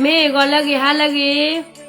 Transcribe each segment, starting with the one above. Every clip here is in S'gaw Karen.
မ့ၢ်ဂီၤလၢဂ့ၤ ဟါလၢဂ့ၤ.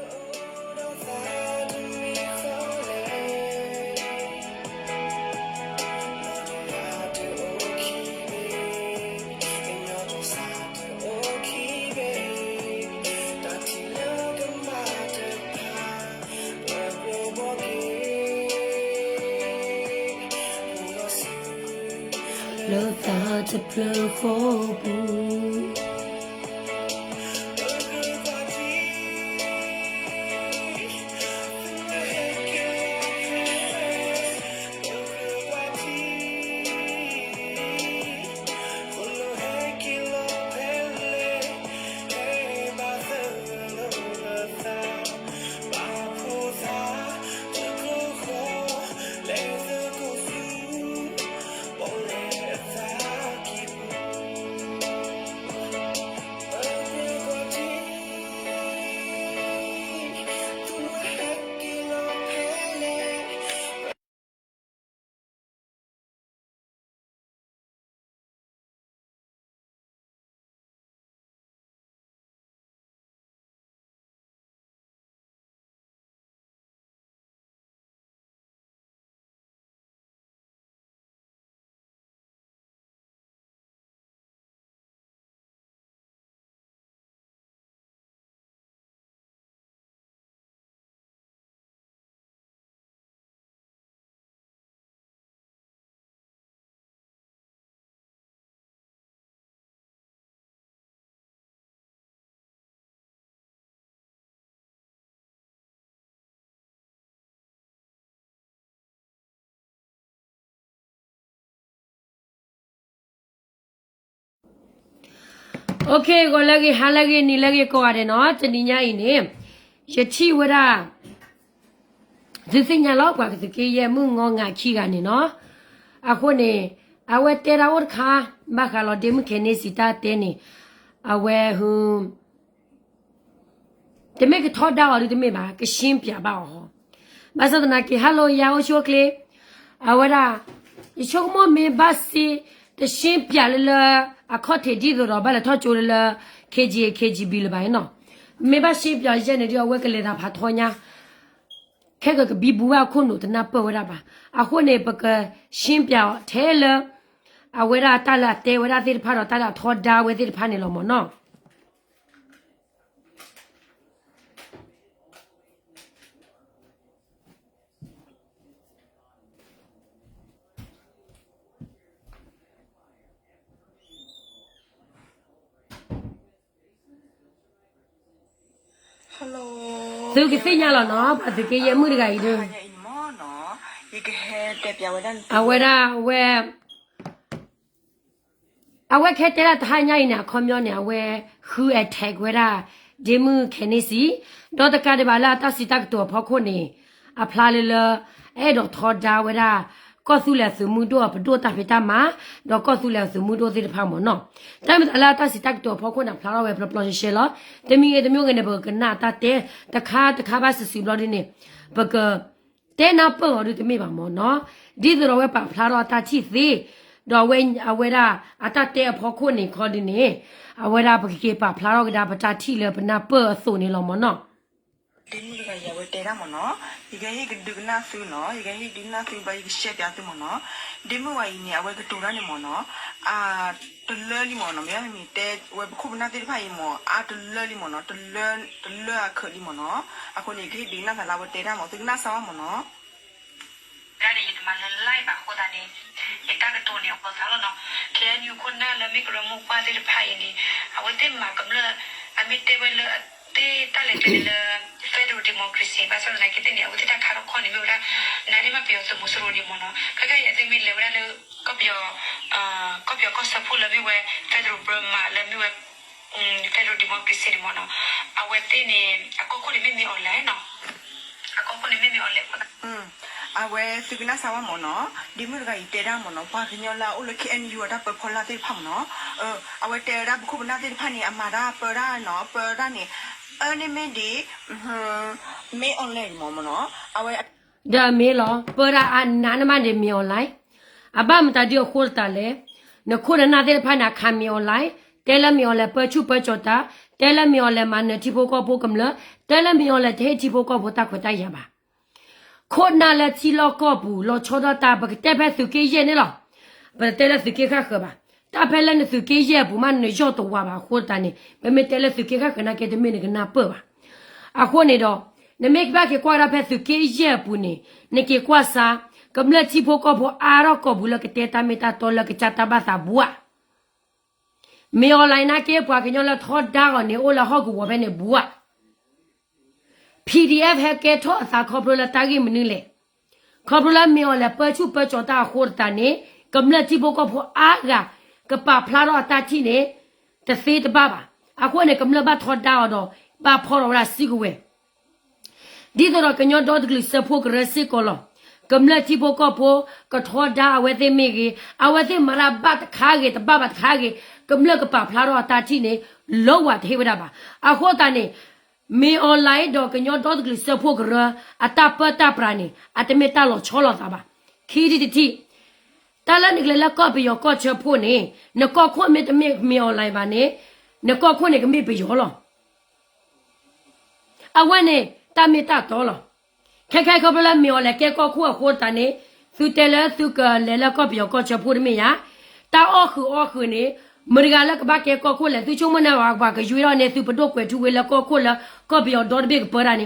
OK, ဂီၤလၢအဂ့ၤ ဟါလၢအဂ့ၤ နံၤလၢအဂ့ၤကိးဂၤဒဲးနီၤ, တနံၤညါအံၤန့ၣ် ယထံၣ်ဝဲဒၣ် သုသ့ၣ်ညါလီၤ ပှၤကသုးက့ယဲၢ်မုၣ်နီၢ်ငါခံဂၤန့ၣ်နီၤ, အဃိန့ၣ် အဝဲတဲဒၣ်အိၣ်တခါ ဘၣ်ဃးလီၤဒ့မုၣ်ခဲန့ၣ်စံးတၢ်တဲန့ၣ်, အဝဲ တမ့ၢ်ကထီဒါအီၤဒုးတမ့ၢ်ဘၣ်, ကရှင်းပြဘၣ်အီၤ, ဘၣ်ဆၣ်သနာ်က့ hello ယၤ အိၣ်ဆူၣ်အိၣ်ချ့, အဝဲဒၣ် ယဆိကမိၣ်မ့ၢ်ဘၣ်စ့ တရှင်းပြလၢလၢ အခီၣ်ထံးဒ်သိးဒီး ဘၣ်လဲၤထီၣ်ကၠိလၢလၢ K G A K G B လၢၤဘၣ်နီၤ, မ့ၢ်ဘၣ်ရှင်းပြယဲၢ်န့ၣ်ဒုး အဝဲကလဲၤသးဖးထီညါ ခဲကကဘံဘူဘၣ်အခိၣ်နူာ်တနၢ်ပၢၢ်ဝဲဒၣ်ဘၣ်, အဃိန့ၣ် ပကရှင်းပြအီၤထဲလၢ အဝဲဒၣ်တၢ်လၢအတဲဝဲဒၣ်သ့ၣ်တဖၣ်ဒီး တၢ်လၢအထီဒါဝဲသ့ၣ်တဖၣ်န့ၣ်လီၤမၢ်နီၤ. Hello, သုကသ့ၣ်ညါလီၤနီၤ, ပှၤသုးက့ယဲၢ်မုၣ်တဂၤအံၤဒီး အဝဲဒၣ် အဝဲ အဝဲခဲတဲဒၣ်တဟါညါအံၤန့ၣ် အခီပညီန့ၣ် အဝဲဃု attack ဝဲဒၣ် ဒ့မုၣ်ခဲန့ၣ်စံး, ဒီးတကးဒံးဘၣ်လၢအတၢ်စံးတၢ်ကတိၤအဖီခိၣ်န့ၣ် အဖျါလၢလၢ အအဲၣ်ဒိးထီဒါဝဲဒၣ် ကီၢ်သူလ့ၤအသုးမုၢ်ဒိၣ်အပဒိၣ်တၢ်ဖံးတၢ်မၤ, ဒီးကီၢ်သူလ့ၤအသုးမုၢ်ဒိၣ်သ့ၣ်တဖၣ်မၢ်နီၤ, တၢ်မ့ၢ်သးလၢအတၢ်စံးတၢ်ကတိၤအဖီခိၣ်န့ၣ် အဖျါထီၣ်ဝဲပျီပျီရှဲရှဲလီၤ, တမံၤဂ့ၤတမံၤဂ့ၤန့ၣ် ပကကနၣ်အတၢ်တဲ တခါတခါဘၣ်စုာ်စုာ်ဘျီဒ်န့ၣ် ပက တဲနၢ်ပၢၢ်အီၤဒုးတမ့ၢ်ဘၣ်မၢ်နီၤ, ဒ်သိးဒီးအဝဲပာ်ဖျါထီၣ်အတၢ်ထံၣ်သ့, ဒီးအဝဲ အဝဲဒၣ်အတၢ်တဲအဖီခိၣ်န့ၣ်ခီဒ်န့ၣ်, အဝဲဒၣ်ပကက့ၤပာ်ဖျါထီၣ်ကဒါပတၢ်ထံၣ်လၢပနၢ်ပၢၢ်အသိးန့ၣ်လီၤမၢ်နီၤ. ဒ့မုၣ်တဂၤအံၤ အဝဲတဲဒၣ်မၢ်နီၤ, ယကဟ့ၣ်ကဒုးကနၣ်သုနီၤ, ယကဟ့ၣ်ဒုးကနၣ်သုဘျီ ယကရှဲပၠးသုမၢ်နီၤ, ဒ့မုၣ်ဝဲအံၤန့ၣ် အဝဲကတိၤတၢ်န့ၣ်မၢ်နီၤ, အ တလၢလံမၢ်နီၤ, မ့ၢ်မ့ၢ်တဲဝဲပခိၣ်ပနၢ်သ့ၣ်တဖၣ်အံၤမၢ် အတလၢလံမၢ်နီၤ, တလၢ တလၢအခၢးလံမၢ်နီၤ, အဃိန့ၣ် ယကဟ့ၣ်ဒုးကနၣ်သးလၢအဝဲတဲတၢ်မၢ်, သုကနၣ်စၢ်ဝဲမၢ်နီၤ. ဒ်ယတမၤလၢလၢ်ဘၣ်အဃိသတးန့ၣ်, ယတၢ်ကတိၤန့ၣ် အဃိသတးလီၤနီၤ, K N U ခိၣ်နၢ်လၢမ့ၢ်ကရၢမိၢ်ပှၢ်သ့ၣ်တဖၣ်အံၤန့ၣ်, အဝဲသ့ၣ်မၤကမျၢၢ်, အမ့ၢ်တဲဝဲလၢအသ့ၣ်တၢ်လဲၤတဲန့ၣ်လၢ federal democracy ဘၣ်ဆၣ်သနာ်က့သ့ၣ်န့ၣ် အဝဲသ့ၣ်တၢ်ခါထီၣ်ခီၣ်န့ၣ်မ့ၢ်ဝဲဒၣ် နၤန့ၣ်မ့ၢ်ပယီၤသုးမီၤစိရိၤန့ၣ်မၢ်နီၤ, ခဲကနံၣ်အံၤ အသ့ၣ်မ့ၢ်လဲၤဝဲဒၣ်လၢ ကီၢ်ပယီၤ, ကီၢ်ပယီၤကီၢ်ဆၢဖှိၣ်လၢမ့ၢ်ဝဲ federal Burma လၢမ့ၢ်ဝဲ federal democracy န့ၣ်မၢ်နီၤ, အဝဲသ့ၣ်န့ၣ် အကီၢ်ခိၣ်န့ၣ်မ့ၢ်မ့ၢ် online နီၤ, အကီၢ်ခိၣ်န့ၣ်မ့ၢ်မ့ၢ် online အဃိသတး, အဝဲသုကနၣ်စၢ်ဝဲမၢ်နီၤ, ဒ်မုၣ်တဂၤအံၤတဲဒၣ်မၢ်နီၤ, ပှၤကညီလၢအအိၣ်လၢ K N U အတၢ်ပၢဖီလာ်သ့ၣ်တဖၣ်မၢ်နီၤ, အဝဲတဲဝဲဒၣ်ပခိၣ်ပနၢ်သ့ၣ်တဖၣ်န့ၣ် အမၤတၢ်ပၢတၢ်နီၤ, ပၢတၢ်န့ၣ်, အၢန့ၣ်မ့ၢ်ဒ် မ့ၢ် online မၢ်နီၤ, အဝဲ ဒီးမ့ၢ်လီၤ ပၢတၢ်အါနးနမးန့ၣ်မ့ၢ် online, အဘၣ်မတၤဒုးအဃိသတးလဲၣ်, နခိၣ်နနၢ်သ့ၣ်တဖၣ်န့ၣ် အခါမ့ၢ် online, တဲလၢမ့ၢ် online ပၢဆူၣ်ပၢကၠီၤတၢ်, တဲလၢမ့ၢ် online မၤနၢၤထံဖိကီၢ်ဖိကမျၢၢ်, တဲလၢမ့ၢ် online တဟ့ၣ်ထံဖိကီၢ်ဖိတၢ်ခွဲးတၢ်ယာ်ဘၣ်. ခိၣ်နၢ်လၢထံလီၢ်ကီၢ်ပူၤ လီၤဆီဒၣ်တၢ် ပကတဲဖဲသုးက့ယဲၢ်န့ၣ်လီၤ. ပတဲလၢသုးက့ဃၣ်ဃၢၤဘၣ်. တၢ်ဖဲလၢနသုးက့ယဲၢ်အပူၤမး နယီၢ်တဝးဘၣ်အဃိသတးန့ၣ် ပမ့ၢ်တဲလၢသုးက့ဃၣ်ဃၢၤနာ်က့ တမ့ၢ်နကနၢ်ပၢၢ်ဘၣ်. အဃိန့ၣ်ဒီး နမ့ၢ်ကဘၣ်က့ၤကွၢ်ကဒါဖဲသုးက့ယဲၢ်အပူၤန့ၣ် နက့ၤကွၢ်စါ ကမျၢၢ်ထံဖိကီၢ်ဖိအါထီၣ်ကီၢ်ပူၤလၢကတဲတၢ်မ့ၢ်တၢ်တီလၢကစၢ်တၢ်ဘၣ်သးဘၣ် မ့ၢ် online နာ်က့ ပှၤကညီလၢထီဒါအီၤန့ၣ် အိၣ်လၢဟီၣ်ကဝီၤဖဲန့ၣ်ဘၣ်. P D F ဟဲကဲထီၣ်အသးခီဖျိလၢတၢ်ဂ့ၢ်မနုၤလဲၣ်. ခီဖျိလၢမ့ၢ် online ပၢဆူၣ်ပၢကၠီၤတၢ်အဃိသတးန့ၣ် ကမျၢၢ်ထံဖိကီၢ်ဖိအါဂၤ ကပာ်ဖျါထီၣ်အတၢ်ထံၣ်န့ၣ် တသ့တဘၣ်ဘၣ်. အဃိန့ၣ် ကမျၢၢ်ဘၣ်ထီဒါအီၤဒီး ဘၣ်ဖီၣ်ထီၣ်ဝဲဒၣ်စုကဝဲၤ ဒ်သိးဒီးကညီဒီတကလုာ်စၢဖှိၣ်ကရၢစ့ၢ်ကီးလီၤ. ကမျၢၢ်ထံဖိကီၢ်ဖိ ကထီဒါအဝဲသ့ၣ်မ့ၢ်ဂ့ၤ, အဝဲသ့ၣ်မၤတၢ်ဘၣ်တခါဂ့ၤ တဘၣ်ဘၣ်တခါဂ့ၤ, ကမျၢၢ်ကပာ်ဖျါထီၣ်အတၢ်ထံၣ်န့ၣ် လၢဝၤတဟ့ၣ်ဝဲဒၣ်ဘၣ်. အဃိသတးန့ၣ် မ့ၢ် online ဒီးကညီဒီတကလုာ်စၢဖှိၣ်ကရၢ အတၢ်ပၢတၢ်ပြးန့ၣ် အတမ့ၢ်တၢ်လီၤဆီလိာ်သးဘၣ်. ခံထံၣ်တထံၣ် တၢ်လၢနကလဲၤလၢကီၢ်ပယီၤကီၢ်ဆၢဖှိၣ်န့ၣ် နကီၢ်ခိၣ်မ့တမ့ၢ်မ့ၢ် online ဘၣ်န့ၣ် နကီၢ်ခိၣ်န့ၣ်ကမ့ၢ်ပယီၤလီၤ. အဝဲန့ၣ် တၢ်မ့ၢ်တၢ်တီလီၤ. ခဲခဲခီဖျိလၢမ့ၢ် online ကဲကီၢ်ခိၣ်အဃိသတးန့ၣ် သုတဲလၢသုကလဲၤလၢကီၢ်ပယီၤကီၢ်ဆၢဖှိၣ်တမ့ၢ်ဧါ. တၢ်အီၣ်ဃုာ်အီၣ်ဃုာ်န့ၣ် မတၤတဂၤလၢကဘၣ်ကဲကီၢ်ခိၣ်လဲၣ်. သုဆိကမိၣ်န့ၣ် ပှၤကယွ့ထီၣ်န့ၢ်သုပဒိၣ်ကွဲးထူဝ့လၢကီၢ်ခိၣ်လၢ ကီၢ်ပယီၤဒီတဘ့ၣ်ကပၢတၢ်န့ၣ်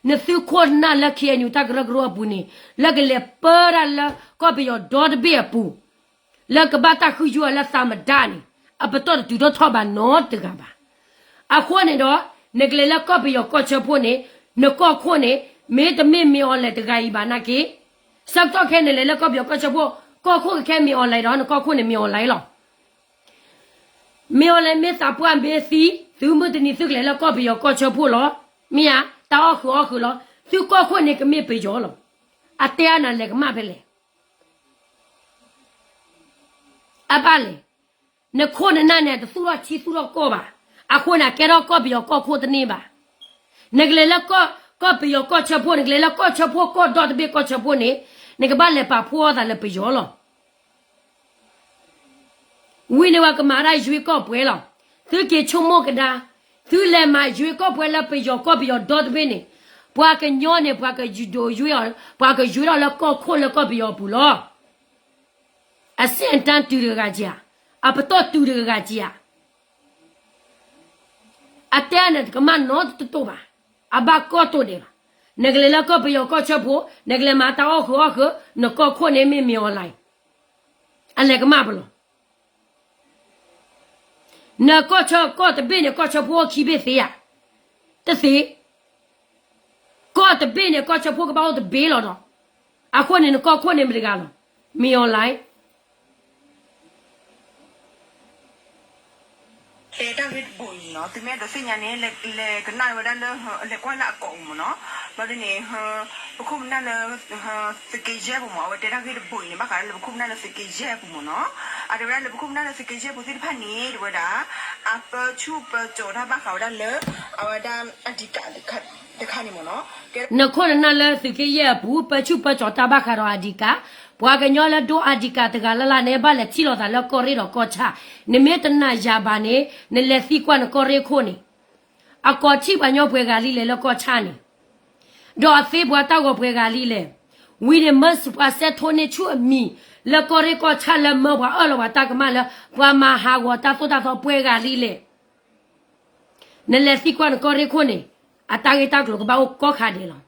နသုခိၣ်နၢ်လၢ K N U တၢ်ကရၢကရိအပူၤန့ၣ် လၢကလဲၤပၢတၢ်လၢကီၢ်ပယီၤဒီတဘ့ၣ်အပူၤ လၢကဘၣ်တၢ်ဃုယွဲလၢသးမတၤန့ၣ် အပတီၢ်တတုၤထီၣ်ထီၣ်ဘၣ်နီတဂၤဘၣ်. အဃိန့ၣ်ဒီး နကလဲၤလၢကီၢ်ပယီၤကီၢ်ဆၢဖှိၣ်န့ၣ် နကီၢ်ခိၣ်န့ၣ် မ့တမ့ၢ်မ့ၢ် online တဂၤအံၤဘၣ်နာ်က့ ဆၢကတီၢ်ခဲအံၤနလဲၤလၢကီၢ်ပယီၤကီၢ်ဆၢဖှိၣ် ကီၢ်ခိၣ်ကခဲမ့ၢ် online ဒီး နကီၢ်ခိၣ်န့ၣ်မ့ၢ် online လီၤ. မ့ၢ်အီၤလဲၣ် မ့ၢ်သးပှၢ်မ့ၢ်သံ, သုမုၢ်တနံၤသုကလဲၤလၢကီၢ်ပယီၤကီၢ်ဆၢဖှိၣ်လီၤ. မ့ၢ်ဧါ, တၢ်အီၣ်ဃုာ်အီၣ်ဃုာ်လီၤ. သုကီၢ်ခိၣ်န့ၣ်ကမ့ၢ်ပယီၤလီၤ. အတဲအါနၤလဲၤကမၣ်ဖဲလဲၣ်. အဘၣ်လဲၣ်. နခိၣ်နနၢ်န့ၣ် တသူၣ်ထီၣ်ထံသူၣ်ထီၣ်ကီၢ်ဘၣ်. အဃိန့ၣ် အကဲထီၣ်ကီၢ်ပယီၤကီၢ်ခိၣ်တန့ၢ်ဘၣ်. နကလဲၤလၢကီၢ်ပယီၤကီၢ်ဆၢဖှိၣ်, နကလဲၤလၢကီၢ်ဆၢဖှိၣ်ကီၢ်ဒီတဘ့ၣ်ကီၢ်ဆၢဖှိၣ်န့ၣ်, နကဘၣ်လဲၤပာ်ဖှိၣ်အီၣ်သးလၢပယီၤလီၤ. ဝံၤန့ၣ်ဝဲကမၤဒၣ်ယွ့ကီၢ်ပှဲၤလီၤ. သုက့ၤဆိကမိၣ်ကဒါ, သုလဲၤမၤယွ့ကီၢ်ပှဲၤလၢပယီၤကီၢ်ပယီၤဒီတဘ့ၣ်န့ၣ်, ပှၤကညီန့ၣ် ပှၤကယုၢ်ဒိၣ်ယွ့အီၤ, ပှၤကယွ့ထီၣ်လၢကီၢ်ခိၣ်လၢကီၢ်ပယီၤအပူၤလီၤ. အစ့ၣ်အတၢ်တုၤတဂၤကဧါ, အပတီၢ်တုၤတဂၤကဧါ. အတဲန့ၣ်တကမၣ်နီတတိာ်ဘၣ်. အဘၣ်ကီၢ်တိၢ်ဒဲးဘၣ်. နကလဲၤလၢကီၢ်ပယီၤကီၢ်ဆၢဖှိၣ်, နကလဲၤမၤတၢ်အီၣ်ဃုာ်အီၣ်ဃုာ်, နကီၢ်ခိၣ်န့ၣ်မ့ၢ်မ့ၢ်အီၤလဲၣ်. အလဲၤကမၣ်ပလီၢ်. နကီၢ်ဆၢကီၢ်တဘ့ၣ်န့ၣ် ကီၢ်ဆၢဖှိၣ်အိၣ်ခံဘ့ၣ်သ့ဧါ. တသ့. ကီၢ်တဘ့ၣ်န့ၣ် ကီၢ်ဆၢဖှိၣ်ကဘၣ်အိၣ်တဘ့ၣ်လီၤဒီး, အဃိန့ၣ်နကီၢ်ခိၣ်န့ၣ်မ့ၢ်တဂၤလီၤ. မ့ၢ်အီၤလဲၣ်. တဲတၢ်ဂ့ၢ်တဘိအံၤနီၤ, သုမ့ၢ်အဲၣ်ဒိးသ့ၣ်ညါန့ၣ် လဲၤကနၣ်ဝဲဒၣ်လၢ လဲၤကွၢ်လၢအကိာ်ပူၤမ့ၢ်နီၤ. ဘျီဒ်န့ၣ် ပခိၣ်ပနၢ်လၢ သုးက့ယဲၢ်ပူၤမ့ၢ်, အဝဲတဲတၢ်ဂ့ၢ်တဘိအံၤန့ၣ် ဘၣ်ဃးလၢပခိၣ်ပနၢ်လၢသုးက့ယဲၢ်ပူၤမ့ၢ်နီၤ. အတဲဝဲဒၣ်လၢပခိၣ်ပနၢ်လၢသုးက့ယဲၢ်ပူၤသ့ၣ်တဖၣ်န့ၣ် တဲဝဲဒၣ် အပၢဆူၣ်ပၢကၠီၤတၢ်ဘၣ်ဃးဝဲဒၣ်လၢ အဝဲဒၣ် အဒံးကး တခါန့ၣ်မ့ၢ်နီၤ. နခိၣ်နနၢ်လၢသုးက့ယဲၢ်အပူၤ ပၢဆူၣ်ပၢကၠီၤတၢ်ဘၣ်ဃးဒီးအဒံးကး, ပှၤကညီလၢဒိအဒံးကးတဂၤလၢ်လၢ်န့ၣ် ဘၣ်လဲၤထံၣ်လိာ်သးလၢကီၢ်ရ့ၣ်ဒီးကီၢ်ဆၣ်, နမ့ၢ်တနာ်ယၤဘၣ်န့ၣ် နလဲၤသံကွၢ်နကီၢ်ရ့ၣ်ခိၣ်န့ၣ်, အကိးထံၣ်ပှၤညီပှဲၤဂၤလံလဲၣ်လၢကီၢ်ဆၣ်န့ၣ်, ဒီးအသ့ပှၤတၢ်ဂီၤပှဲၤဂၤလံလဲၣ်. ဝံၤန့ၣ်မၢပှၤစဲထိန့ၢ်ဆူၣ်အမံၤ လၢကီၢ်ရ့ၣ်ကီၢ်ဆၣ်လၢမၢပှၤအၢၣ်လီၤပှၤတၢ်ကမၣ်လၢ ပှၤမၤဟးဂီၤတၢ်သိၣ်တၢ်သီပှဲၤဂၤလံလဲၣ်. နလဲၤသံကွၢ်နကီၢ်ရ့ၣ်ခိၣ်န့ၣ်, အတၢ်ဂ့ၢ်တၢ်ကျိၤကဘၣ်အိၣ်ကိးခါဒဲးလီၤ.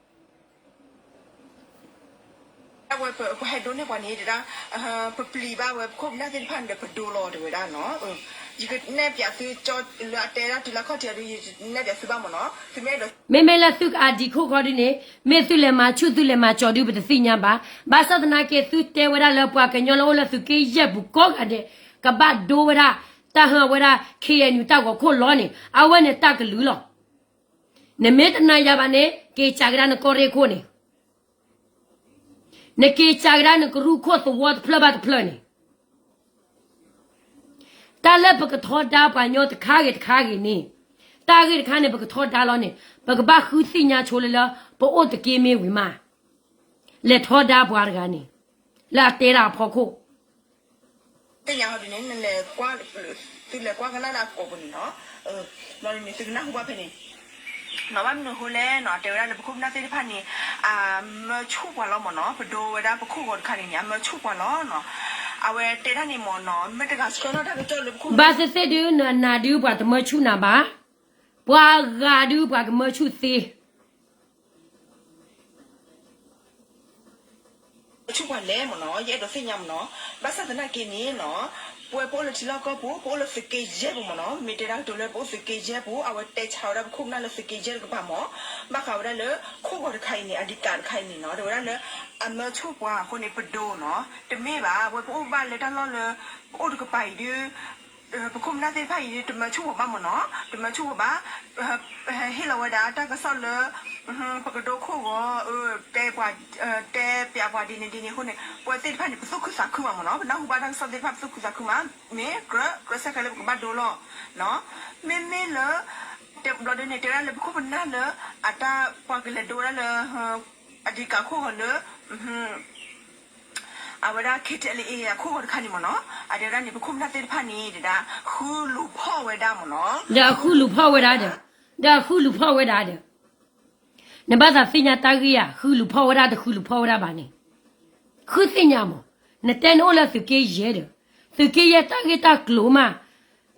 အဝဲပဟဲဒိးန့ၢ်ပှၤန့ၣ် တဲဒၣ် ပပျံၤဘၣ်ဝဲပခိၣ်ပနၢ်သ့ၣ်တဖၣ်န့ၣ်ဒီးပဒိလီၤတဲဝဲဒၣ်နီၤ. ယကနဲၣ်ပၠးသုကၠီလၢအတဲဒၣ်တုၤလၢခီၣ်ထံးအီၤဒီး ယနဲၣ်ပၠးသုဘၣ်မ့ၢ်နီၤ. သုမ့ၢ်အဲၣ်ဒိး မ့မ့ၢ်လၢသုကအဒံးခိၣ်ဃီဒုန့ၣ်, မ့ၢ်သုလဲၤမၤဆူၣ်သုလဲၤမၤကၠီၤဒုပတသ့ၣ်ညါဘၣ်. ဘၣ်ဆၣ်သနာ်က့ သုတဲဝဲဒၣ်လၢပှၤကညီလၢအိၣ်လၢသုးက့ယဲၢ်ပူၤကိးဂၤဒဲး ကဘၣ်ဒိဝဲဒၣ် တၢ်ဟၢဝဲဒၣ် ခ့ၣ်အဲၣ်ယူၣ် တၢ်ဂီၤခိၣ်လီၤန့ၣ် အဝဲန့ၣ်တၢ်ကလုၢ်လီၤ. နမ့ၢ်တနာ်ယၤဘၣ်န့ၣ် က့ၤစးကဒါနကီၢ်ရ့ၣ်ခိၣ်န့ၣ် နက့ၤစးကဒါနကရူၢ်ခိၣ်သဝီတဖျၢၣ်ဘၣ်တဖျၢၣ်န့ၣ်, တၢ်လၢပကထီဒါပှၤညီတခါဂ့ၤတခါဂ့ၤန့ၣ်, တၢ်ဂ့ၢ်တခါန့ၣ် ပကထီဒါလီၤန့ၣ် ပကဘၣ်ဃုသ့ၣ်ညါဆိလၢလၢ ပအိၣ်တက့ၢ်မ့ၢ်ဝံၤမး, လဲၤထီဒါပှၤတဂၤန့ၣ် လၢအတဲဒၣ်အဖီခိၣ် သ့ၣ်ညါဟီဒုန့ၣ် နလဲၤကွၢ်, သုလဲၤကွၢ်ကနၣ်လၢအကိာ်ပူၤန့ၣ်နီၤ. ဘျီဒ်န့ၣ် သုကနၣ်ဟူဘၣ်ဖဲန့ၣ်, နီၤ ဘၣ်မနုၤအဃိလဲၣ်နီၤ, တဲဝဲဒၣ်လၢပခိၣ်ပနၢ်သ့ၣ်တဖၣ်န့ၣ် အမၢဆူၣ်ပှၤလီၤမ့ၢ်နီၤ, ပဒိဝဲဒၣ်ပခိၣ်ဂီၤတခါန့ၣ်န့ၣ် အမၢဆူၣ်ပှၤလီၤနီၤ. အဝဲတဲဒၣ်န့ၣ်မ့ၢ်နီၤ, မ့ၢ်တဂၤဆှၢထီၣ်တၢ်ကစီၣ်လၢပခိၣ် ဘၣ်သ့ၣ်သ့ၣ်ဒု နနာ်ဒု ပှၤတမၢဆူၣ်နၤဘၣ်, ပှၤဂၤဒု ပှၤကမၢဆူၣ်သ့ ဆူၣ်ပှၤလဲၣ်မ့ၢ်နီၤ, ယအဲၣ်ဒိးသ့ၣ်ညါမ့ၢ်နီၤ. ဘၣ်ဆၣ်သနာ်က့န့ၣ်နီၤ, ပဝဲပအိၣ်လၢထံလီၢ်ကီၢ်ပူၤ ပအိၣ်လၢသုးက့ယဲၢ်ပူၤမ့ၢ်နီၤ, မ့ၢ်တဲဒၣ်ကတိၤလၢပအိၣ်သုးက့ယဲၢ်ပူၤ အဝဲတဲဆါဝဲဒၣ်ပခိၣ်ပနၢ်လၢသုးက့ယဲၢ်တကပၤမ့ၢ်, ဘၣ်ဃးဝဲဒၣ်လၢ ခိၣ်ဂီၤတခါအံၤန့ၣ် အဒံးကးတခါအံၤန့ၣ်နီၤ, တဲဝဲဒၣ်လၢ အမၢဆူၣ်ပှၤအဃိန့ၣ် ပဒိနီၤ, တမ့ၢ်ဘၣ်, ဝဲပအိၣ်ဘၣ်လၢတၢ်လီၢ်လၢ ပအိၣ်တကပၤအံၤဒု ပခိၣ်ပနၢ်သ့ၣ်တဖၣ်အံၤဒု တမၢဆူၣ်ပှၤဘၣ်မ့ၢ်နီၤ, တမၢဆူၣ်ပှၤဘၣ်, ဟ့ၣ်လီၤဝဲဒၣ်တၢ်ကစီၣ်လၢ ပကဒိခိၣ်ဂီၤ, တဲပှၤ, တဲပျးပှၤဒ်န့ၣ်ဒ်န့ၣ်အဃိန့ၣ် ပဝဲသ့ၣ်တဖၣ်န့ၣ် ပသူၣ်ခုသးခုမးမ့ၢ်နီၤ, ပနၢ်ဟူဘၣ်တၢ်ကစီၣ်သ့ၣ်တဖၣ်ပသူၣ်ခုသးခုမး, မ့ၢ်ကြၢး, ကြၢးဆၢကဲလၢပကဘၣ်ဒိလီၤ, မ့မ့ၢ်လၢ တဲဘျီဒုန့ၣ် တဲဝဲဒၣ်လၢပခိၣ်ပနၢ်လၢ အတၢ်ပှၤကလဲၤဒိဝဲဒၣ်လၢ အဒံးကးခိၣ်ဂီၤလၢ အဝဲဒၣ် KTLA အခိၣ်ဂီၤတခါန့ၣ်မ့ၢ်နီၤ, အတဲဝဲဒၣ်န့ၣ် ပခိၣ်ပနၢ်သ့ၣ်တဖၣ်န့ၣ် ဒ်ဒၣ် ဃုလူၤဖီၣ်ဝဲဒၣ်မ့ၢ်နီၤ, ဒီးဃုလူၤဖီၣ်ဝဲဒၣ်ဒီး, ဒီးဃုလူၤဖီၣ်ဝဲဒၣ်ဒီး, နဘၣ်သးသ့ၣ်ညါတၢ်ဂ့ၢ်ဧါ, ဃုလူၤဖီၣ်ဝဲဒၣ်တဃုလူၤဖီၣ်ဝဲဒၣ်ဘၣ်န့ၣ်, ဃုသ့ၣ်ညါမး, နတဲနအိၣ်လၢသုးက့ယဲၢ်ဒီး, သုးက့ယဲၢ်တၢ်ဂ့ၢ်တၢ်ကျိၤမး,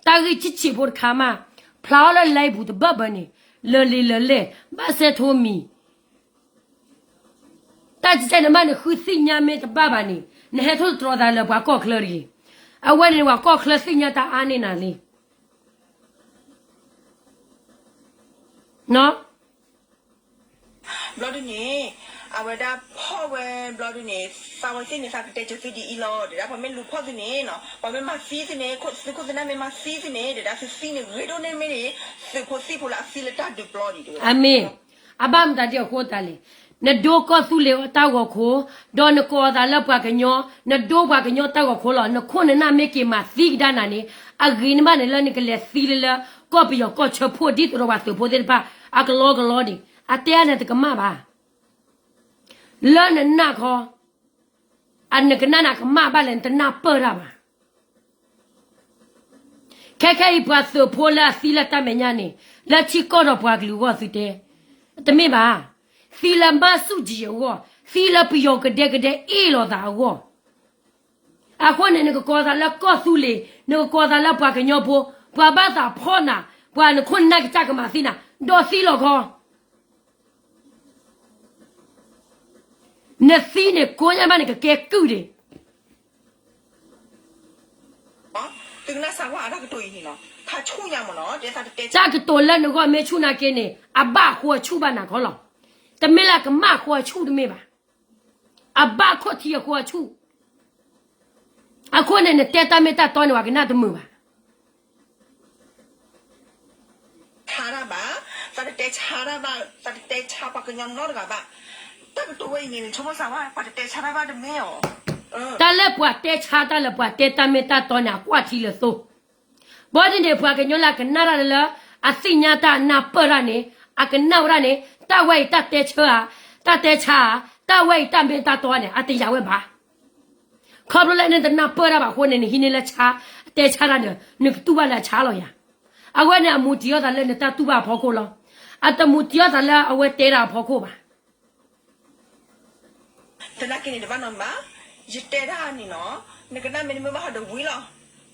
တၢ်ဂ့ၢ်ဆံးဆံးဖိတခါမး, ဖျါအီၤလၢလဲၤပူၤတဘၢၣ်ဘၢၣ်န့ၣ်, လၢာ်လံၤလၢာ်လဲၣ်, ဘၣ်စဲထိမံၤ တၢ်ကဲန့ၣ်မးန့ၣ် ဃုသ့ၣ်ညါမ့ၢ်တဘၣ်ဘၣ်န့ၣ် နဟဲထိၣ်သတြီၤသးလၢပှၤကီၢ်ချၢတဂ့ၤ. အဝဲန့ၣ် ပှၤကီၢ်ချၢသ့ၣ်ညါတၢ်အါန့ၢ်နၤလံ. ဘျီဒ်န့ၣ် အဝဲဒၣ်ဖီၣ်ဝဲဘျီဒုန့ၣ် သးဝဲသ့ၣ်န့ၣ် သးကတဲကၢၤသုဒ်အံၤလီၤ တဲဒၣ် ပှၤမ့ၢ်လူၤဖီၣ်သုန့ၣ်နီၤ ပှၤမ့ၢ်မၤသံသုန့ၣ် သုခိၣ်သုနၢ်မ့ၢ်မၤသံသုန့ၣ် တဲဒၣ် သုသံန့ၣ်ဂ့ၤဒိၣ်န့ၢ်မ့ၢ်န့ၣ် သုးဖိသံၣ်ဖိလၢအသံလၢတၢ်ဒုးပျီဒံးတဲဝဲဒၣ်. အမ့ၢ်, အဘၣ်မတၤဒ်အဃိသတးလဲၣ်, နဒိကီၢ်သူလ့ၤတၢ်ဂီၤခိၣ်, ဒီးနကိးသးလၢပှၤကညီ, နဒိပှၤကညီတၢ်ဂီၤခိၣ်လီၤ. နခိၣ်နနၢ်မ့ၢ်က့ၤမၤသံကဒါနၤန့ၣ် အဂ့ၤန့ၢ်ဘၣ်န့ၣ်လၢနကလဲၤသံလၢလၢ ကီၢ်ပယီၤကီၢ်ဆၢဖှိၣ်ဒ်သိးဒီးပှၤသုးဖိသ့ၣ်တဖၣ် အကလီကလီန့ၣ် အတဲအါန့ၣ်တကမၣ်ဘၣ်. လၢနနၢ်ခီ, အနကနၣ်န့ၣ်ကမၣ်ဘၣ်လဲၣ် နတနၢ်ပၢၢ်တၢ်ဘၣ်. ခဲခဲအံၤ ပှၤသုးဖိလၢအသံလၢတၢ်မဲာ်ညါန့ၣ် လၢထံကီၢ်ဒီးပှၤကလုာ်အဂီၢ်သုတဲ, တမ့ၢ်ဘၣ်. သံလၢမၤဆူၣ်ကၠံအဂီၢ်, သံလၢပယီၤကဒဲကဒဲအ့ၣ်လိာ်သးအဂီၢ်. အဃိန့ၣ် နကကိးသးလၢကီၢ်သူလ့ၤ, နကကိးသးလၢပှၤကညီဖိ, ပှၤဘၣ်သးဖီၣ်နၤ, ပှၤနခိၣ်နနၢ်ကစၢ်ကမၤသံနၤ, ဒီးသံလီၤခီ နသံန့ၣ် ကိးညါဘၣ်န့ၣ် ကကဲကုၢ်ဒံး. သုကနၣ်စၢ်ဝါအတၢ်ကတိၤအံၤန့ၣ်လီၤ. တၢ်ကတိၤလၢနဂီၢ်မ့ၢ်ဆူၣ်နာ်က့န့ၣ် အဘၣ်အဃိအဆူၣ်ဘၣ်နၤခီလီၤ. တမ့ၢ်လၢအကမၣ်အဃိအဆူၣ်တမ့ၢ်ဘၣ်. အဘၣ်ခီၣ်ထံးအဃိအဆူၣ်. အဃိန့ၣ် နတဲတၢ်မ့ၢ်တၢ်တီန့ၣ် ပှၤကနၣ်တမုာ်ဘၣ်. ဆါတၢ်ဘၣ်, သးတတဲဆါတၢ်ဘၣ်, သးတတဲဆါပှၤကညီနီတဂၤဘၣ်. တၢ်ကတိၤဝဲအံၤန့ၣ် နဆိကမိၣ်စၢ်ဝါ ပှၤတတဲဆါတၢ်ဘၣ်တမ့ၢ်ဧါ. တၢ်လၢပှၤတဲဆါတၢ်လၢပှၤတဲတၢ်မ့ၢ်တၢ်တီန့ၣ် အကွၢ်ထံလၢာ်သိ. ဘၣ်ဒ်န့ၣ် ပှၤကညီလၢအကနၣ်တၢ်လၢ အသ့ၣ်ညါတၢ်နၢ်ပၢၢ်တၢ်န့ၣ် အကနၣ်ဝဲဒၣ်န့ၣ် တၢ်ဝဲအံၤတၢ်တဲဆါဧါ, တၢ်တဲဆါဧါ, တၢ်ဝဲအံၤတၢ်မ့ၢ်တၢ်တီန့ၣ် အတယာ်ဝဲဘၣ်. ခီဖျိလၢနတနၢ်ပၢၢ်တၢ်ဘၣ်အဃိန့ၣ် နဟံးန့ၢ်လၢဆါ, အတဲဆါတၢ်ဒီး နကတူၢ်ဘၣ်လၢအဆါလီၤယၤ. အဝဲန့ၣ်အမူတံၢ်အီၣ်သးလၢနတၢ်တူၢ်ဘၣ်အဖီခိၣ်လီၤ. အတမူတံၢ်အီၣ်သးလၢအဝဲတဲတၢ်အဖီခိၣ်ဘၣ်. သနာ်က့န့ၣ် တဘၣ်နီတမံၤဘၣ်, ယတဲတၢ်န့ၣ်နီၤ, နကနၣ်မ့ၢ်တမုာ်ဘၣ်ဒီးဝံၤလီၤ.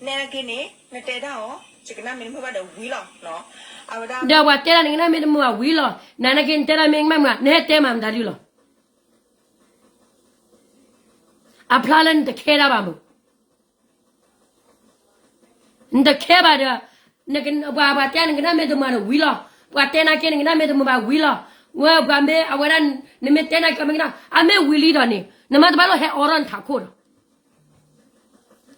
နက့န့ၣ် နတဲတၢ်အီၤ ယကနၣ်မ့ၢ်တမုာ်ဘၣ်ဒီးဝံၤလီၤ. အဝဲဒၣ် ဒီးပှၤတဲတၢ်နကနၣ်မ့ၢ်တမုာ်ဘၣ်ဝံၤလီၤ. နနာ်က့နတဲတၢ်မ့ၢ်ကမၣ်မုာ် နဟဲတဲမၤမတၤဒုလီၤ. အဖျါလၢနတခဲတၢ်ဘၣ်မုာ်. နတခဲဘၣ်ဒီး ပှၤပှၤတဲနကနၣ်မ့ၢ်တမုာ်ဒီးဝံၤလီၤ. ပှၤတဲနာ်က့နကနၣ်မ့ၢ်တမုာ်ဘၣ်ဝံၤလီၤ. ဝဲပှၤမ့ၢ်အဝဲဒၣ် နမ့ၢ်တဲနာ်က့မ့ၢ်ကနၣ် အမ့ၢ်ဝံၤလံဒီးန့ၣ် နမၤတဘၣ်လိၣ်ဟဲအိးထီၣ်နထးခိၣ်ဒီး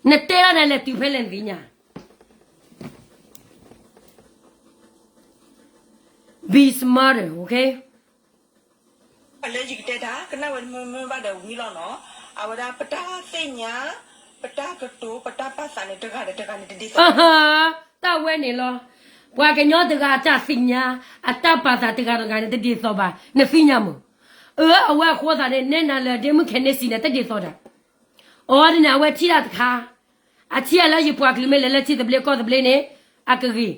နတဲဒၣ်န့ၣ်လဲၤတုၤဖဲလဲၣ်နသ့ၣ်ညါ Be smarter, okay? လၢယကတဲတၢ် ကနၣ်ဝဲတမုာ်မုာ်ဘၣ်ဒီးဝံၤလီၤနီၤ. အဝဲဒၣ်ပတၢ်သ့ၣ်ညါ ပတၢ်ကတိၤ ပတၢ်ပာ်သးန့ၣ် တဂၤဒီးတဂၤန့ၣ်တဒ်သိးဘၣ်. တၢ်ဝဲန့ၣ်လီၤ. ပှၤကညီတဂၤအတၢ်သ့ၣ်ညါ အတၢ်ပာ်သးတဂၤတဂၤန့ၣ်တဒ်သိးဘၣ် နသ့ၣ်ညါမုာ်. အၢ အဝဲအဃိသတးန့ၣ် နဲနၤလၢဒ့မုၣ်ခဲန့ၣ်စံးန့ၣ် တဒ်သိးဒီး အီၤဒ်န့ၣ် အဝဲထံၣ်တၢ်တခါ အထံၣ်အလၢယပှၤကလုာ်မ့ၢ်လဲၤလၢထံသဘျ့ကီၢ်သဘျ့န့ၣ် အကဂ့ၤ.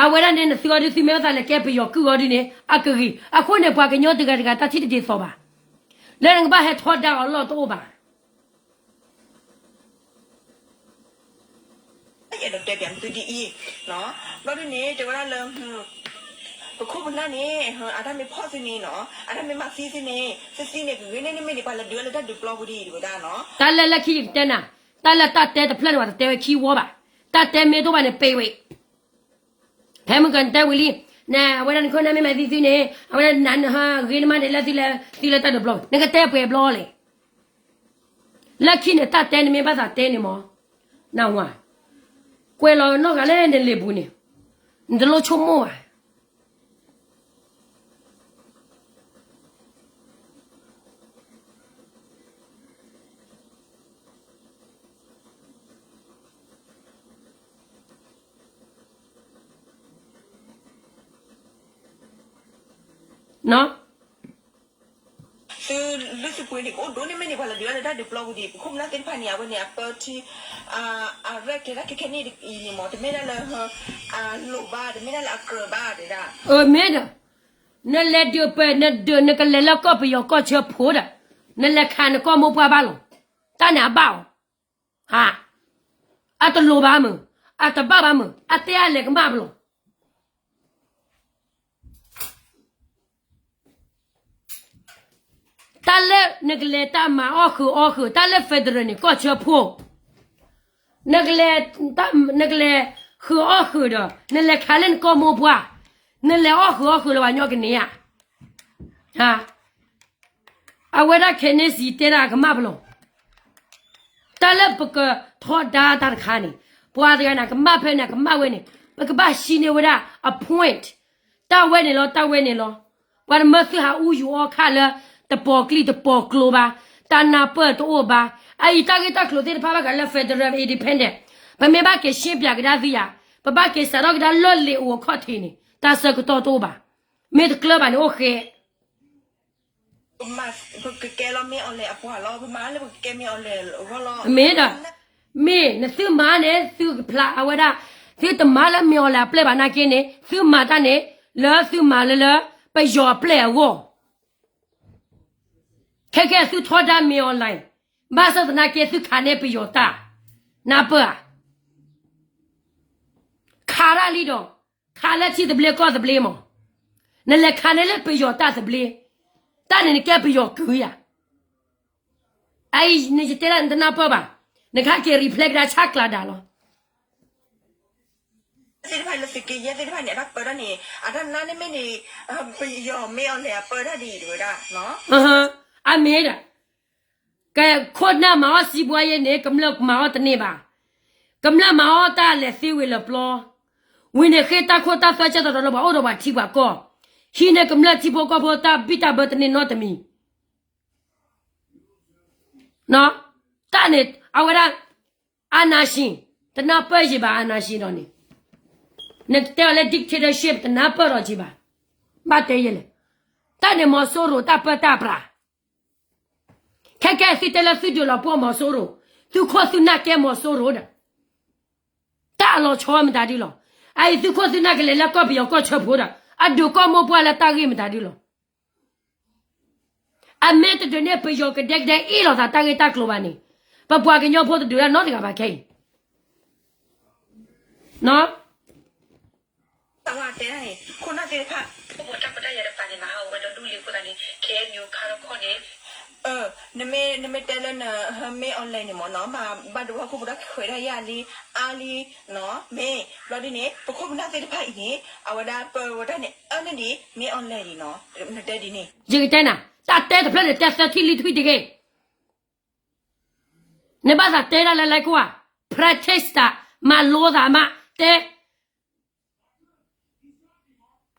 အဝဲဒၣ်န့ၣ် နသုအီၤဒုးသုမ့ၢ်အသးလဲၤကဲပယီၤကုၢ်အီၤဒုးန့ၣ် အကဂ့ၤ. အဃိန့ၣ် ပှၤကညီတဂၤတဂၤတၢ်ထံၣ်တဒ်သိးဘၣ်. လၢနကဘၣ်ဟဲထီဒါအီၤလီၢ်တအိၣ်ဘၣ်. ယအဲၣ်ဒိးတဲပၠးသုဒ်အံၤ, ဘျီဒုန့ၣ် တဲဝဲဒၣ်လၢ ပခိၣ်ပနၢ်န့ၣ် အတၢ်မ့ၢ်ဖီၣ်သုန့ၣ်နီၤ အတၢ်မ့ၢ်မၤသံသုန့ၣ် သုသံန့ၣ် ကဂ့ၤန့ၢ်န့ၣ်မ့ၢ်န့ၣ် ပှၤလဲၤဒုးအီၤလၢတၢ်ဒုးပျီပူၤဒံး တဲဝဲဒၣ်နီၤ. တၢ်လၢလၢခံယကတဲနၤ, တၢ်လၢတၢ်တဲတဖျၢၣ်န့ၣ် ပှၤတတဲဝဲခံဝီဘၣ်. တၢ်တဲမ့ၢ်တအိၣ်ဘၣ်န့ၣ် ပ့ၤဝဲ ဖဲမုၢ်ကနတဲဝံၤလံ, နဝဲဒၣ်နခိၣ်နၢ်မ့ၢ်မၤသံသုန့ၣ် အဝဲဒၣ်နဟးဂ့ၤနမးန့ၣ်လၢသုလဲၤသံလၢတၢ်ဒုးပျီ နကတဲပှဲၤဘျီလဲၣ်. လၢခံန့ၣ် တၢ်တဲန့ၣ်မ့ၢ်ဘၣ်သးတဲန့ၣ်မး, နဝၤ, ကွဲးလီၤနီၢ်ဂၤလၢနလံာ်ပူၤန့ၣ်, နတလိၣ်ဆိကမိၣ်ဘၣ်. သုလုၢ်သုပှ့ၤန့ၣ် ကအိၣ်ဒိၣ်န့ၢ်မ့ၢ်န့ၣ် ပှၤလဲၤဒုးအီၤလၢတၢ်ဒုးပျီပူၤဒံး ပခိၣ်ပနၢ်သ့ၣ်တဖၣ်န့ၣ် အဝဲန့ၣ် အပၢထံ အရဲၣ်ကျဲၤတၢ်ခဲခဲန့ၣ်အံၤန့ၣ်မး တမ့ၢ်ဒၣ်လၢ အလိၣ်ဘၣ် တမ့ၢ်ဒၣ်လၢအကြၢးဘၣ်တဲဒၣ်. အၢ မ့ၢ်ဒီး နလဲၤဒုးပှဲၤ နဒုး နကလဲၤလၢကီၢ်ပယီၤကီၢ်ဆၢဖိဒီး နလဲၤခးနကီၢ်မိၢ်ပှၢ်ဘၣ်လီၤ. တၢ်န့ၣ်အဘၣ်အီၤ, အတလိၣ်ဘၣ်မုာ်, အတဘၣ်ဘၣ်မုာ်, အတဲအလဲၤကမၣ်ပလီၢ်. တၢ်လၢနကလဲၤတၢ်မၤအီၣ်ဃုာ်အီၣ်ဃုာ် တၢ်လၢ federal န့ၣ် ကီၢ်ဆၢဖိ, နကလဲၤ, နကလဲၤဃုာ်အီၣ်ဃုာ်ဒီး နလဲၤခးလၢနကီၢ်မိၢ်ပှၢ်, နလဲၤအီၣ်ဃုာ်အီၣ်ဃုာ်လၢပှၤကညီကန့ၢ်ဧါ. ဟါ, အဝဲဒၣ်ခဲန့ၣ်စံးတဲဒၣ်အကမၣ်ပလီၢ်, တၢ်လၢပကထီဒါတၢ်တခါန့ၣ်, ပှၤတဂၤန့ၣ် ကမၣ်ဖဲန့ၣ် ကမၣ်ဝဲန့ၣ်, ပကဘၣ်ဟံးန့ၢ်ဝဲဒၣ်အ point, တၢ်ဝဲန့ၣ်လီၤ တၢ်ဝဲန့ၣ်လီၤ. ပှၤတမၢသုဟးအူယူၤအီခါလၢ တပီၤကျံၣ်တပီၤကျိဘၣ်, တၢ်နၢ်ပၢၢ်တအိၣ်ဘၣ်. အအံၤတၢ်ဂ့ၢ်တၢ်ကျိၤသ့ၣ်တဖၣ်ဘၣ်ဃးလၢ federal independent, ပမ့ၢ်ဘၣ်က့ၤရှင်းပြကဒါသုယၤ, ပဘၣ်က့ၤစးထီၣ်ကဒါလၢလံာ်အိၣ်အခီၣ်ထံးန့ၣ် တၢ်ဆၢကတီၢ်တအိၣ်ဘၣ်. မ့ၢ်တကျၢၤဘၣ်န့ၣ်အိၣ်ဃဲ ပကကဲလီၤမ့ၢ်အီၤလဲၣ်အပှၤလီၤ, ပမၤလၢပကကဲမ့ၢ်အီၤလဲၣ်အဂီၢ်လီၤ. မ့ၢ်ဒီး, မ့ၢ်နသုမၤန့ၣ် သုကဖျါအဝဲဒၣ်, သုတမၤလၢမ့ၢ်အီၤလဲၣ်အပျဲၢ်ဘၣ်နာ်က့န့ၣ် သုမၤတၢ်န့ၣ် လၢသုမၤလၢလၢ ပယီၤအပျဲၢ်အဂီၢ်. ခဲကဲသုထီဒါမ့ၢ်အီၤလဲၣ်, ဘၣ်ဆၣ်သနာ်က့သုခးန့ၢ်ပယီၤတၢ်, နၢ်ပၢၢ်ဧါ. ခးတၢ်လံဒီး, ခးလၢထံသဘျ့ကီၢ်သဘျ့မး, နလဲၤခးန့ၢ်လၢပယီၤတၢ်သဘျ့, တၢ်န့ၣ်နကဲပယီၤကုၤယၤ. အအံၤနယတဲဒၣ်နတနၢ်ပၢၢ်ဘၣ်, နကဟဲက့ၤ replay ကဒါဆၣ်ကျးဒၣ်လီၤ. သ့ၣ်တဖၣ်လၢသုးက့ယဲၢ်သ့ၣ်တဖၣ်န့ၣ် အတၢ်ပၢတၢ်န့ၣ် အတၢ်နါန့ၣ်မ့ၢ်န့ၣ်, ပယီၤမ့ၢ်အီၤလဲၣ်အပၢတၢ်ဒ်အံၤတဝဲဒၣ်, အမ့ၢ်ဒၣ် ကဲခိၣ်နၢ်မၤအီၣ်စံးဘှါယဲန့ၣ် ကမျၢၢ်မၤအီၣ်တန့ၢ်ဘၣ်. ကမျၢၢ်မၤအီၣ်တၢ်လဲၤသ့ဝံၤလၢပျီ, ဝံၤန့ၣ်ဃ့တၢ်ခိၣ်တၢ်သွဲကဲသိးဒီးလၢပှၤအိၣ်ဒီးပှၤထံပှၤကီၢ်, ဟံးန့ၢ်ကမျၢၢ်ထံဖိကီၢ်ဖိတၢ်ဘံၣ်တၢ်ဘၢတန့ၢ်နီတမံၤ. တၢ်န့ၣ် အဝဲဒၣ် အာဏာရှင်, တနၢ်ပၢၢ်ယံၤဘၣ် အာဏာရှင် ဒီးန့ၣ်, နတဲအီၤလၢ dictatorship တနၢ်ပၢၢ်ဒီးယံၤဘၣ်. ဘၣ်တဲယဲလဲၣ်, တၢ်န့ၣ်မီၤစိရိၤတၢ်ပၢတၢ်ပြး ခဲကဲသုတဲလၢသုဒုးလီၤပှီၢ်မီၤစိရိၤ, သုခိၣ်သုနၢ်ကဲမီၤစိရိၤဒီး, တၢ်အလီၤဆီမတၤဒုလီၤ. အအံၤသုခိၣ်သုနၢ်ကလဲၤလၢကီၢ်ပယီၤကီၢ်ဆၢဖိဒီး, အဒုးကီၢ်မိၢ်ပှၢ်လၢတၢ်ဂ့ၢ်မတၤဒုလီၤ. အမ့ၢ်တဒုးန့ၢ်ပယီၤကဒဲကဒဲအ့ၣ်လိာ်သးတၢ်ဂ့ၢ်တၢ်ကျိၤဘၣ်န့ၣ်, ပပှၤကညီဖိတဒုးတၢ်နီတဂၤဘၣ်ခဲအံၤ. တၢ်ဝဲတဲန့ၣ် ခိၣ်နၢ်သ့ၣ်တဖၣ် ခိၣ်ဘိတၢ်ပတၢ်ယၤတပၤန့ၣ် မၤဟးဂီၤဝဲဒီးဒူၣ်လံအဃိသတးန့ၣ် ခဲအံၤနယူၤခါထီၣ်ခီၣ်န့ၣ်, နမ့ၢ်တဲလၢနမ့ၢ်အီၤလဲၣ်န့ၣ်မ့ၢ်နီၤ, ဘၣ်ဒိဘၣ်ခိၣ်ပတၢ်ခွဲးတၢ်ယာ်လံ အါလံနီၤ, မ့ၢ်ဘျီဒ်န့ၣ် ပခိၣ်ပနၢ်သ့ၣ်တဖၣ်အံၤန့ၣ် အဝဲဒၣ်ပၢဝဲတၢ်န့ၣ် အၢန့ၢ်ဒံး မ့ၢ်အီၤလဲၣ်ဒံးနီၤ, နတဲဒ်န့ၣ် ယကတဲနၤ, တၢ်တဲတဖျၢၣ်န့ၣ် တဲသၢထံၣ်လွံၢ်ထံၣ်တဂ့ၤ. နဘၣ်သးတဲဒၣ်လၢလဲၤခိၣ်ဧါ, practice တၢ်, မၤလိသးမး, တဲ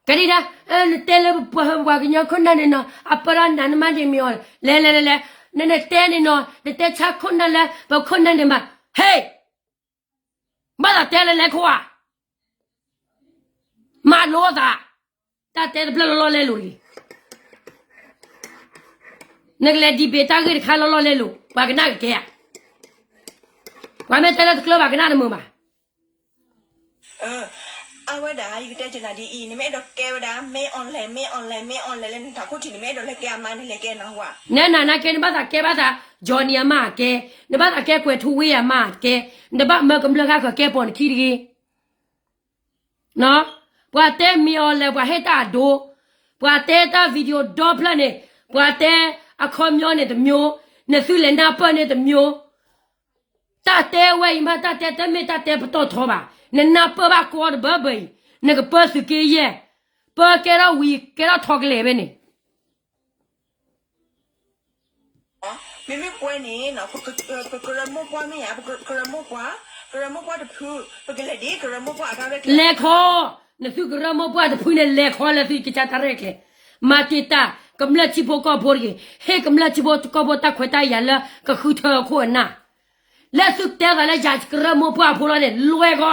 ကဒံဒၣ်, နတဲလၢပပှၤကညီခိၣ်နၢ်န့ၣ်နီၤ အပၢတၢ်နးနမါဒ်မ့ၢ်အီၤ, လဲၤလဲၤလဲၤလဲၤ, နနတဲန့ၣ်နီၤ နတဲဆါခိၣ်နၢ်လၢပခိၣ်နၢ်န့ၣ်မး, ဟ့ၣ်, ဘၣ်သးတဲလၢလဲၤခိၣ်ဧါ, မၤလိသး, တၢ်တဲတဖျၢၣ်လီၤလီၤလဲလိာ်တဂ့ၤ. နကလဲၤ debate တၢ်ဂ့ၢ်တခါလီၤလီၤလဲလိာ် ပှၤကနၣ်ကကဲဧါ. ပှၤမ့ၢ်တဲလၢတကျၢၤဘၣ်ကနၣ်တမုာ်ဘၣ်. အဝဲဒၣ် ယကတဲကနၤဒ်အံၤ နမ့ၢ်အဲၣ်ဒိးကဲဝဲဒၣ် မ့ၢ်အီၤလဲၣ် မ့ၢ်အီၤလဲၣ် မ့ၢ်အီၤလဲၣ်လၢနထးခိၣ်ထံး နမ့ၢ်အဲၣ်ဒိးလဲၤကဲအမါ နလဲၤကဲနၢ်ဟူဧါ. နဲနၤနာ်ကဲ နဘၣ်သးကဲဘၣ်သး Johnny အမါကဲ, နဘၣ်သးကဲကွဲၤထူဝ့အမါကဲ, နတဘၣ်မၢကမျၢၢ်ဃါဃၢၤကဲပိာ်နခံတဂ့ၤ. ပှၤတဲမ့ၢ်အီၤလဲၣ် ပှၤဟ့ၣ်တၢ်အဒိ, ပှၤတဲတၢ် video ဒီဖျၢၣ်န့ၣ်, ပှၤတဲအခီပညီန့ၣ်တမျိုး, နသုလဲၤနၢ်ပၢၢ်န့ၣ်တမျိုး. တၢ်တဲဝဲအံၤမး တၢ်တဲတမ့ၢ်တၢ်တဲပတီၢ်ထီဘၣ်. နနၢ်ပၢၢ်ဘၣ်ကီတဘၢဘၢအံၤ, နကပၢသုးက့ယဲၢ်, ပၢကဲထီၣ်ဝံၤ ကဲထီၣ်ထီကလဲာ်ဖဲန့ၣ် မ့မ့ၢ်ပှၤန့ၣ် ပကရၢမိၢ်ပှၢ်မ့ၢ်ဧါ, ပကရၢမိၢ်ပှၢ်, ကရၢမိၢ်ပှၢ်တဖု, ပကလဲၤဒ်ကရၢမိၢ်ပှၢ်အတၢ်ရဲၣ်ကျဲၤ, လဲၤခီ, နသုကရၢမိၢ်ပှၢ်တဖုန့ၣ် လဲၤခီလၢသုကစၢ်တၢ်ရဲၣ်ကျဲၤ, မၤတံာ်တာ်ကမျၢၢ်ထံဖိကီၢ်ဖိတဂ့ၤ, ဟ့ၣ်ကမျၢၢ်ထံဖိကီၢ်ဖိတၢ်ခွဲးတၢ်ယာ်လၢကဃုထၢအခိၣ်အနၢ်, လၢသုတဲသးလၢယၤကရၢမိၢ်ပှၢ်အဖိလီၤန့ၣ် လွဲၢ်ခီ,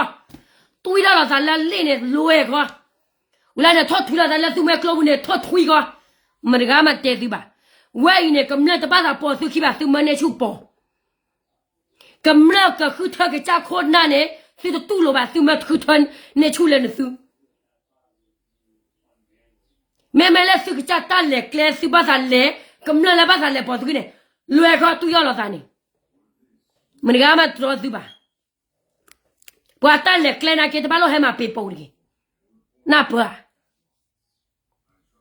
တွံၢ်ထီၣ်လီၤသးလၢလ့ၣ်န့ၣ် လွဲၢ်ခီ ဝံၤလၢန့ၣ် ထီၣ်ထွံလီၤသးလၢသုမွဲကျိပူၤန့ၣ် ထီၣ်ထွံကီး, မတဂၤမးတဲသုဘၣ်. ဝဲအံၤန့ၣ် ကမျၢၢ်တဘၣ်သးပိာ်သုခံဘၣ် သုမၢန့ၢ်ဆူၣ်ပိာ်, ကမျၢၢ်ကဃုထၢကစၢ်ခိၣ်နၢ်န့ၣ် သုတတူၢ်လိာ်ဘၣ် သုမၢဃုထၢန့ၢ်ဆူၣ်လၢနသု မ့မ့ၢ်လၢသုကစၢ်တၢ်လဲၤကျဲ သုဘၣ်သးလဲၤ, ကမျၢၢ်လၢဘၣ်သးလဲၤပိာ်သုခံန့ၣ်, လွဲၢ်ခီတွံၢ်ထီၣ်လီၤသးန့ၣ်, မတဂၤမးတတြီသုဘၣ်. ပှၤတၢ်လဲၤကျဲနာ်က့ တဘၣ်လိၣ်ဟဲမၤပ့ၤပိာ်တဂ့ၤ, နၢ်ပၢၢ်ဧါ.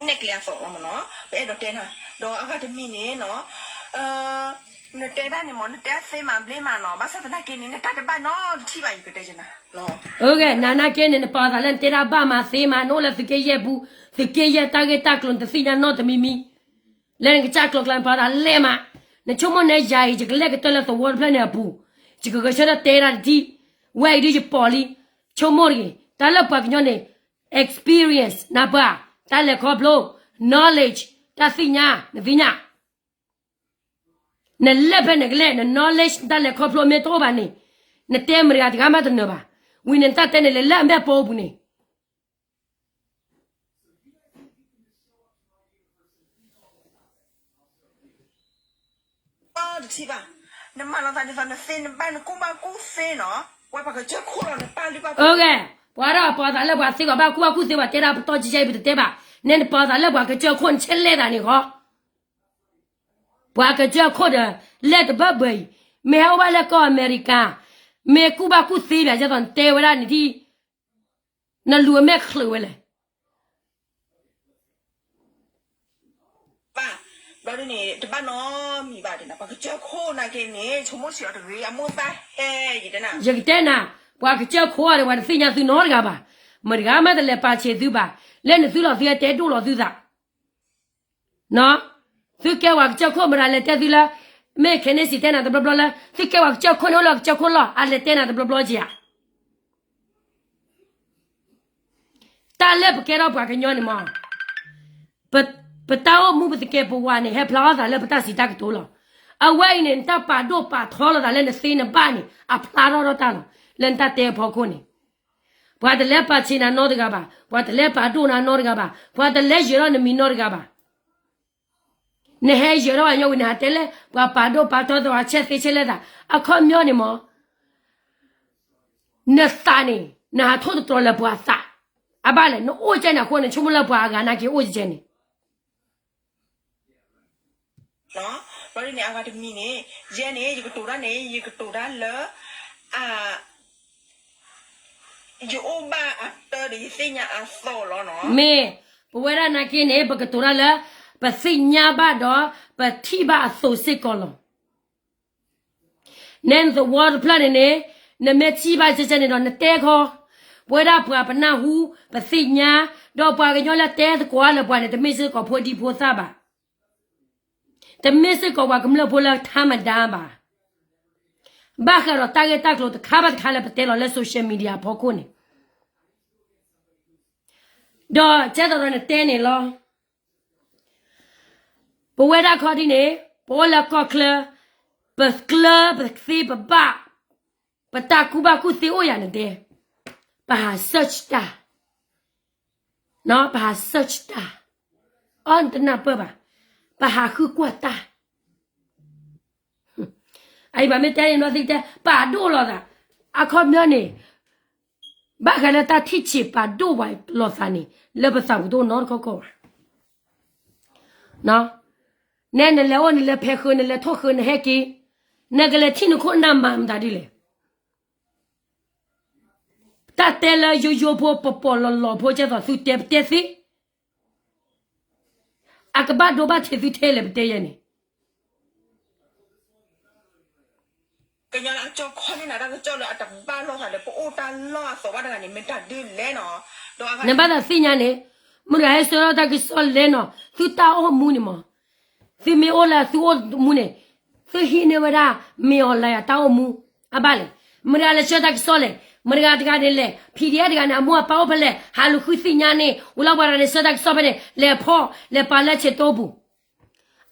နဲၣ်ကျဲအသီၣ်လီၤမ့ၢ်နီၤ, ပအဲၣ်ဒိးတဲနၤ, ဒီးအဂၤတမံၤန့ၣ်နီၤ, နတဲဒၣ်န့ၣ်မ့ၢ် နတဲသ့မးဘျ့မးနီၤ, ဘၣ်ဆၣ်သနာ်က့န့ၣ် နတၢ်တဘၣ်နီတထံၣ်ဘၣ် ယကတဲကနၤ. နနာ်က့န့ၣ် နပာ်သးလၢနတဲဒၣ်ဘၣ်မးသ့မး နအိၣ်လၢသုးက့ယဲၢ်ပူၤ, သုးက့ယဲၢ်တၢ်ဂ့ၢ်တၢ်ကျိၤနတသ့ၣ်ညါနီတမံၤမံၤ. လၢနကစၢ်ကျိၤကျါန့ၣ် ပာ်သးလဲၢ်မး, နဆိကမိၣ်နဲယၤအံၤ ယကလဲၤကတၢၢ်လၢသဝီတဖျၢၣ်န့ၣ်အပူၤ, ယကဂဲၤဆၢထၢၣ်တဲဒၣ်တထံၣ်, ဝဲအံၤဒ်ယပိာ်လံ, ဆိကမိၣ်တဂ့ၤ, တၢ်လၢပှၤကညီန့ၣ် experience နၢ်ပၢၢ်, တၢ်လဲၤခီဖျိ, knowledge တၢ်သ့ၣ်ညါ, နသ့ၣ်ညါ နလဲၤဖဲနကလဲၤ န knowledge နတၢ်လဲၤခီဖျိမ့ၢ်တအိၣ်ဘၣ်န့ၣ်, နတဲမတၤတဂၤတဂၤမးတနၢၤဘၣ်, ဝံၤန့ၣ်နတၢ်တဲန့ၣ်လဲၤလၢအမဲာ်ပိာ်ပူၤန့ၣ် တထံၣ်ဘၣ်, နမၤလီၤသးဒ်သိးနသ့နဘၣ်နကူၣ်ဘၣ်ကူၣ်သ့နီၤ, ပှၤပှၤကစၢၢ်ခိၣ်လီၤနပၢ်လၢပၢ်, ပှၤဒီးပာ်သးလၢပှၤသ့ဂီၤဘၣ်ကူၣ်ဘၣ်ကူၣ်သ့ ပှၤတဲဒၣ်ပတီၢ်ကံကံအံၤ ပတတဲဘၣ်, နဲနပာ်သးလၢပှၤကစၢၢ်ခိၣ်နဆဲးလဲၤသးန့ၣ်ဃီ, ပှၤကစၢၢ်ခိၣ်ဒီး လဲၤတဘၢဘၢအံၤ, မ့ၢ်ဟဲအိၣ်ဘၣ်လၢကီၢ်အမဲရကၤ, မ့ၢ်ကူၣ်ဘၣ်ကူၣ်သ့ဘၣ် ဒ်သိးနတဲဝဲဒၣ်န့ၣ်ဒ် နလူၤအမဲာ်ချၢးဝဲလဲၣ် ဘၣ်, ဘျီဒ်န့ၣ် တဘၣ်နီတမံၤဘၣ်ဒ်န့ၣ် ပှၤကစၢၢ်ခိၣ်နာ်က့န့ၣ် ဆိကမိၣ်ဆံးအီၤတဂ့ၤ အမိၢ်သၣ်ဟဲယတဲနၤ, ပှၤကစၢၢ်ခိၣ်အီၤဒီး ပှၤတသ့ၣ်ညါသုနီတဂၤဘၣ်, မတၤတဂၤမးတလဲၤပာ်ဆံးသုဘၣ်, လၢနသုလီၤသုဟဲတဲဒိၣ်လီၤသုသး သုကဲပှၤကစၢၢ်ခိၣ် မတၤလဲၤတဲသုလၢ, မ့ၢ်ခဲန့ၣ်စံးတဲနၤတဘျီဘျီလၢ သုကဲပှၤကစၢၢ်ခိၣ်န့ၣ်အိၣ်လၢကစၢၢ်ခိၣ်လီၢ် အလဲၤတဲနၤတဘျီဘျီက့ဧါ. တၢ်လၢပကဲထီၣ်ပှၤကညီန့ၣ်မး, ပတၢ်အိၣ်မူပသကဲးပဝးန့ၣ် ဟဲဖျါထီၣ်သးလၢပတၢ်စံးတၢ်ကတိၤလီၤ. အဝဲအံၤန့ၣ် နတၢ်ပာ်ဒိၣ်ပာ်ထီလီၤသးလၢနသ့နဘၣ်န့ၣ် အဖျါထီၣ်ထီၣ်တၢ်လီၤ. လၢနတၢ်တဲအဖီခိၣ်န့ၣ် ပှၤတလဲၤပာ်ဆံးနၤနီတဂၤဘၣ်, ပှၤတလဲၤပာ်ဒိၣ်နၤနီတဂၤဘၣ်, ပှၤတလဲၤယၢၤထီၣ်နမံၤနီတဂၤဘၣ်. နဟဲယၢၤထီၣ်ပှၤညီဝံၤ နဟးတဲလၢ ပှၤပာ်ဒိၣ်ပာ်ထီသး ဆဲးသ့ဆဲးလဲသး, အခီပညီန့ၣ်မး, နသးန့ၣ် နဟးထိၣ်သတြီၤလၢပှၤသး, အဘၣ်လဲၣ် နအိၣ်ကဲန့ၣ်အဃိန့ၣ် ဆိကမိၣ်လၢပှၤအဂၤနာ်က့အိၣ်ကဲန့ၣ် ဘျီဒ်န့ၣ် အဂၤတမံၤန့ၣ် ယဲန့ၣ် ယကတိၤတၢ်န့ၣ် ယကတိၤတၢ်လၢ ယအိၣ်ဘၣ်အတၢ်ဒီးယသ့ၣ်ညါအသီလီၤနီၤ. မ့ၢ်, ပဝဲဒၣ်နာ်က့န့ၣ် ပကတိၤတၢ်လၢ ပသ့ၣ်ညါဘၣ်ဒီး ပထံၣ်ဘၣ်အသိးစ့ၢ်ကီးလီၤ. နဲနသဝီတဖျၢၣ်န့ၣ်န့ၣ် နမ့ၢ်ထံၣ်ဘၣ်ကဲကဲန့ၣ်ဒီး နတဲခီ, ပဝဲဒၣ်ပှၤပနၢ်ဟူ ပသ့ၣ်ညါ, ဒီးပှၤကညီလၢတဲသကိးအါလၢပှၤန့ၣ် တမ့ၢ်စ့ၢ်ကီးဖိဒံဖိသၣ်ဘၣ်. တမ့ၢ်စ့ၢ်ကီးပှၤကမျၢၢ်ဖိလၢထါမဒါဘၣ်. ဘၣ်ဃးဒီးတၢ်ဂ့ၢ်တၢ်ကျိၤတခါဘၣ်တခါလၢပတဲလီၤလၢ social media အဖီခိၣ်န့ၣ် ဒီးကဲသိးဒီးနတဲန့ၣ်လီၤ. ပဝဲဒၣ်ခီဒ်န့ၣ် ပအိၣ်လၢကီၢ်ချၢ, ပကျၢၤပသ့ ပဘၣ်, ပတၢ်ကူၣ်ဘၣ်ကူၣ်သ့အိၣ်ယၤနတဲ, ပဟး search တၢ်, ပဟး search တၢ်, အီနတနၢ်ပၢၢ်ဘၣ်, ပဟးဃုကွၢ်တၢ် အအံၤပှၤမ့ၢ်တဲန့ၣ် နီၢ်သံတဲ ပာ်ဒိၣ်လိာ်သး, အခီပညီန့ၣ် ဘၣ်ဃးလၢတၢ်ထံၣ်ဆံးပာ်ဒိၣ်ဝဲလိာ်သးန့ၣ် လၢပသးပူၤတအိၣ်နီတခီကီၢ်ဘၣ်. နဲနလဲၤအိၣ်နလဲၤဖဲးဃုာ် နလဲၤထိၣ်ဃုာ် နဟဲက့ၤ, နကလဲၤထံၣ်နခိၣ်နၢ်မၤမတၤဒ်လဲၣ်. တၢ်တဲလၢယိယိဖိ ပပီၢ်လီၤလီၢ်ဖိ ကဲသိးသုတဲပတဲသ့ အကဘၣ်ဒိဘၣ်ထံးသုထဲလဲၣ် ပတဲယဲန့ၣ် ကညီလၢအကၠီခီန့ၣ် တၢ်ကစီၣ်လၢအတဘၣ်လိာ်သးဒီး ပအိၣ်တၢ်လီၢ်အသိးဘၣ်တဂၤန့ၣ် မ့ၢ်တၢ်ဒ်လဲၣ်နီၤ. နဘၣ်သးသ့ၣ်ညါန့ၣ် မုၢ်တဂၤဟဲဆှၢထီၣ်တၢ်ကစီၣ်လဲၣ်နီၤ သုတၢ်အိၣ်မူန့ၣ်မး သုမ့ၢ်အိၣ်လၢသုအိၣ်မူန့ၣ် သုဟံးန့ၢ်ဝဲဒၣ် မ့ၢ်အီၤလၢယၤ တၢ်အိၣ်မူ အဘၣ်လဲၣ်. မတၤတဂၤလဲၤဆှၢတၢ်ကစီၣ်လဲၣ်. မတၤတဂၤတဂၤန့ၣ်လဲၣ် PDF တဂၤန့ၣ် အမိၢ်အပၢ်အိၣ်ဖဲလဲၣ် ဟးလူၤဃုသ့ၣ်ညါန့ၣ် ဝံၤလီၤပှၤတဂၤန့ၣ် ဆှၢတၢ်ကစီၣ်ဖဲန့ၣ် လဲၤဖီၣ် လဲၤပာ်လၢဆဲးတိပူၤ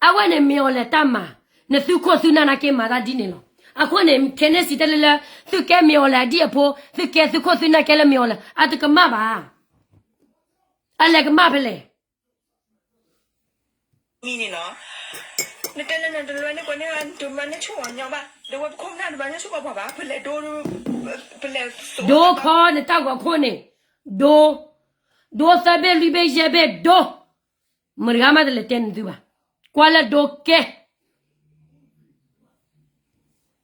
အဝဲန့ၣ်မ့ၢ်အီၤလဲၣ်တၢ်မၤ, နသုခိၣ်သုနၢ်နာ်က့မၤတၢ်ဒ်န့ၣ်လီၤ. အဃိန့ၣ် ခဲန့ၣ်စံးတဲလၢလၢ သုကဲမ့ၢ်အီၤလဲၣ်အဒံၣ်အဖိ, သုကဲသုခိၣ်သုနၢ်ကဲလၢမ့ၢ်အီၤလဲၣ် အတကမၣ်ဘၣ်. အလဲၤကမၣ်ဖဲလဲၣ်. မံၤန့ၣ်နီၤ, နတဲလၢနတလွဲန့ၣ်ကွဲန့ၣ် တမၤန့ၢ်ဆူၣ်ပှၤညီဘၣ်, ဒီးဝဲပခိၣ်ပနၢ်တမၤန့ၢ်ဆူၣ်ပှၤပှၤဘၣ်, ပလဲၤဒိ, ပလဲၤ ဒိခီနတၢ်ဂီၤခိၣ်န့ၣ်, ဒိ, ဒိသၢဘ့ၣ်လွံၢ်ဘ့ၣ်ယဲၢ်ဘ့ၣ်ဒိ, မတၤဂၤမးတလဲၤတဲနသုဘၣ်, ကွၢ်လၢဒိကဲ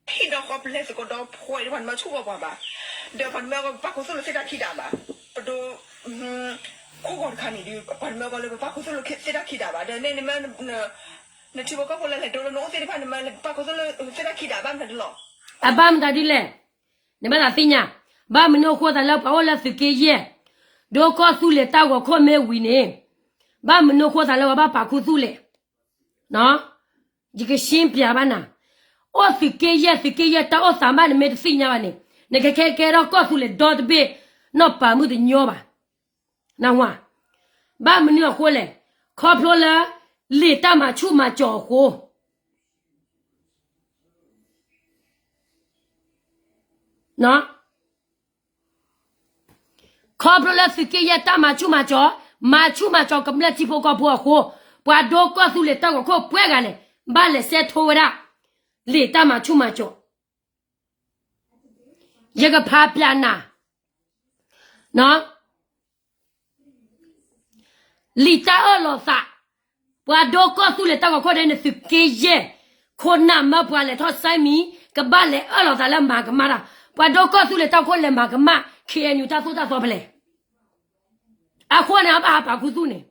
ဟံၣ်ဒီးဃီပလဲၤသကိးဒီးဖှဲးဒီးပှၤတမၤဆူၣ်ပှၤပှၤဘၣ်, ဒီးပှၤတမၤကီပပာ်ခူသူၣ်လၢသ့ၣ်တၢ်ခံဒးဘၣ်, ပဒိ, ခိၣ်ဂီၤတခါန့ၣ်ဒီး ပှၤတမၤကီလၢပပာ်ခူသူၣ်လၢသ့ၣ်တၢ်ခံဒးဘၣ်, ဒီးန့ၣ်နမ့ၢ် နထံဖိကီၢ်ဖိလၢလဲၤဒိလၢနအိၣ်သ့ၣ်တဖၣ် နမၤပာ်ခူသူၣ်လၢသ့ၣ်တၢ်ခံဒးဘၣ်မတၤဒ်လဲၣ်. အဘၣ်မတၤဒ်လဲၣ်. နဘၣ်သးသ့ၣ်ညါ, ဘၣ်မနုၤအဃိသးလၢပှၤအိၣ်လၢသုးက့ယဲၢ်, ဒိကီၢ်သူလ့ၤတၢ်ဂီၤခိၣ်မ့ၢ်ဝံၤန့ၣ်, ဘၣ်မနုၤအဃိသးလၢပှၤဘၣ်ပာ်ခူသူၣ်လဲၣ်. ယကရှင်းပြဘၣ်နၤ, အိၣ်သုးက့ယဲၢ် သုးက့ယဲၢ်တၢ်အိၣ်သးမး နမ့ၢ်တသ့ၣ်ညါဘၣ်န့ၣ် နကခဲကဲထီၣ်ကီၢ်သူလ့ၤဒီတဘ့ၣ် နီၢ်ပၤမုၣ်တညီဘၣ်. နဝၤ, ဘၣ်မနုၤအဃိလဲၣ်, ခီဖျိလၢ လံာ်တၢ်မၤဆူၣ်မၤစီၤအဃိ ခီဖျိလၢသုးက့ယဲၢ်တၢ်မၤဆူၣ်မၤစီၤ, မၤဆူၣ်မၤစီၤကမျၢၢ်ထံဖိကီၢ်ဖိအဃိ, ပှၤဒိကီၢ်သူလ့ၤတၢ်ဂီၤခိၣ်ပှဲၤဂၤလဲၣ်, ဘၣ်လဲၤဆဲးထိဝဲဒၣ် လံာ်တၢ်မၤဆူၣ်မၤစီၤ, ယကဖးပျးနၤ, လံာ်တၢ်အၢၣ်လီၤသး, ပှၤဒိကီၢ်သူလ့ၤတၢ်ဂီၤခိၣ်ဒ်နသုးက့ယဲၢ်, ခိၣ်နၢ်မၢပှၤလဲၤထီၣ်စဲမံၤ ကဘၣ်လဲၤအၢၣ်လီၤသးလၢမၤကမၣ်တၢ်, ပှၤဒိကီၢ်သူလ့ၤတၢ်ဂီၤခိၣ်လဲၤမၤကမၣ် ခ့ၣ်အဲၣ်ယူၣ် တၢ်သိၣ်တၢ်သီဖဲလဲၣ်, အဃိန့ၣ် အဘၣ်ဟးပာ်ခူသူၣ်န့ၣ်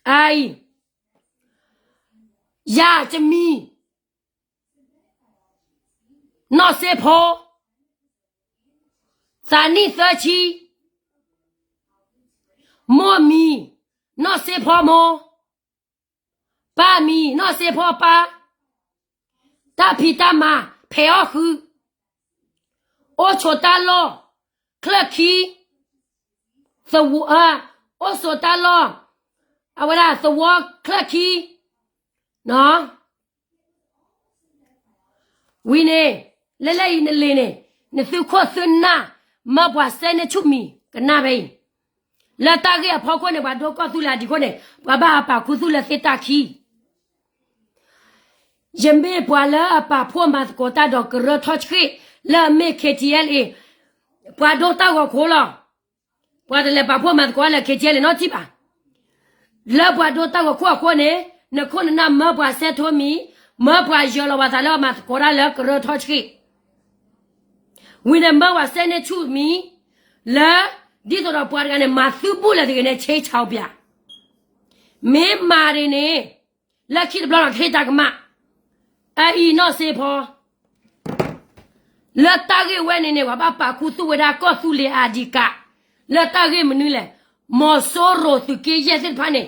အအံၤ, ယၤကမံၤ, နီၢ်စ့ဖီ, သးနံၣ်သၢဆံ, မိၢ်မံၤ, နီၢ်စ့ဖီမိၢ်, ပၢ်မံၤ, နီၢ်စ့ဖီပၢ်, တၢ်ဖံးတၢ်မၤ ဖဲးအီၣ်ဃု, အိၣ်ဆိးတၢ်လီၢ်, ချၢၣ်ခံ, သဝီ, အိၣ်ဆိးတၢ်လီၢ်, အဝဲဒၣ်သဝီချၢၣ်ခံ, ဝံၤန့ၣ်, လၢလၢအံၤနလံာ်န့ၣ်, နသုခိၣ်သုနၢ်, မၢပှၤစဲန့ၢ်ဆူၣ်မံၤ ကနၣ်ဖဲအံၤ, လၢတၢ်ဂ့ၢ်အဖီခိၣ်န့ၣ် ပှၤဒိကီၢ်သူလ့ၤအဒံးခိၣ်န့ၣ် ပှၤဘၣ်ဟးပာ်ခူသူၣ်လၢသ့ၣ်တၢ်ခံ ယမ့ၢ်ပှၤလၢအပာ်ဖှိၣ်မၤသကိးတၢ်ဒီးကရၢထီၣ်ဆှံၣ် လၢအမ့ၢ် ခ့ၣ်ထံၣ်အဲလ်အ့ၣ်, ပှၤဒိတၢ်ဂီၤခိၣ်လီၤ. ပှၤတလဲၤပာ်ဖှိၣ်မၤသကိးလၢ ခ့ၣ်ထံၣ်အဲလ်အ့ၣ် နီတထံၣ်ဘၣ်. လၢပှၤဒိတၢ်ဂီၤခိၣ်အဃိန့ၣ် နခိၣ်နနၢ်မၢပှၤစဲထိမံၤ, မၢပှၤယၢၤလီၤပှၤသးလၢအမၤသကိးတၢ်လၢကရၢထီၣ်ဆှံၣ် ဝံၤန့ၣ်မၢပှၤစဲန့ၢ်ဆူၣ်မံၤ, လၢ, ဒ်သိးဒီးပှၤတဂၤန့ၣ် မၤသုးဘူးလၢတဂ့ၤန့ၣ် ဆ့ဆးပၠး, မ့ၢ်မၤဒ်န့ၣ်, လၢခံတဘျီလီၤကဟ့ၣ်တၢ်ကမၣ်, အအံၤနီၢ်စ့ဖီ လၢတၢ်ဂ့ၢ်ဝဲန့ၣ်န့ၣ် ပှၤဘၣ်ပာ်ခူသူၣ်ဝဲဒၣ်ကီၢ်သူလ့ၤအဒံးကး, လၢတၢ်ဂ့ၢ်မနုၤလဲၣ်, မီၤစိရိၤသုးက့ယဲၢ်သ့ၣ်တဖၣ်န့ၣ်,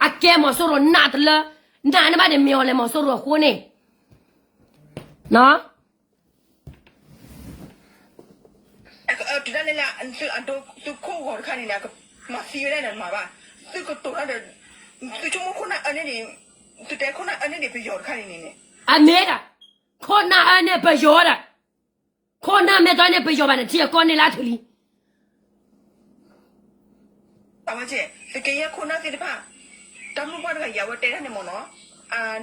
အကဲမီၤစိရိၤနးတလၢ, နးန့ၢ်ဘၣ်န့ၣ်မ့ၢ်အီၤလဲၣ်မီၤစိရိၤအဃိန့ၣ် တုၤဒၣ်လဲာ်လၢသုးအဒိသုးခိၣ်ဂီၤတခါန့ၣ်န့ၣ် မၤသံဝဲဒၣ်န့ၣ်မၤဘၣ်, သုကတိၤတၢ်ဒီး, သုဆိကမိၣ်ခိၣ်နၢ်အၢန့ၣ်ဒံး, သုတဲခိၣ်နၢ်အၢန့ၣ်ဒံးပယီၤတခါန့ၣ်န့ၣ်, အမ့ၢ်ဒၣ်, ခိၣ်နၢ်အၢန့ၣ်ပယီၤဒၣ်, ခိၣ်နၢ်မ့ၢ်တအၢန့ၣ်ပယီၤဘၣ်န့ၣ် ထံအကီၢ်န့ၣ်လၢအထုးလံ သုးက့ယဲၢ်ခိၣ်နၢ်သ့ၣ်တဖၣ်, တၢ်မိၢ်ပှၢ်တဂၤအံၤအဝဲတဲဒၣ်န့ၣ်မ့ၢ်နီၤ,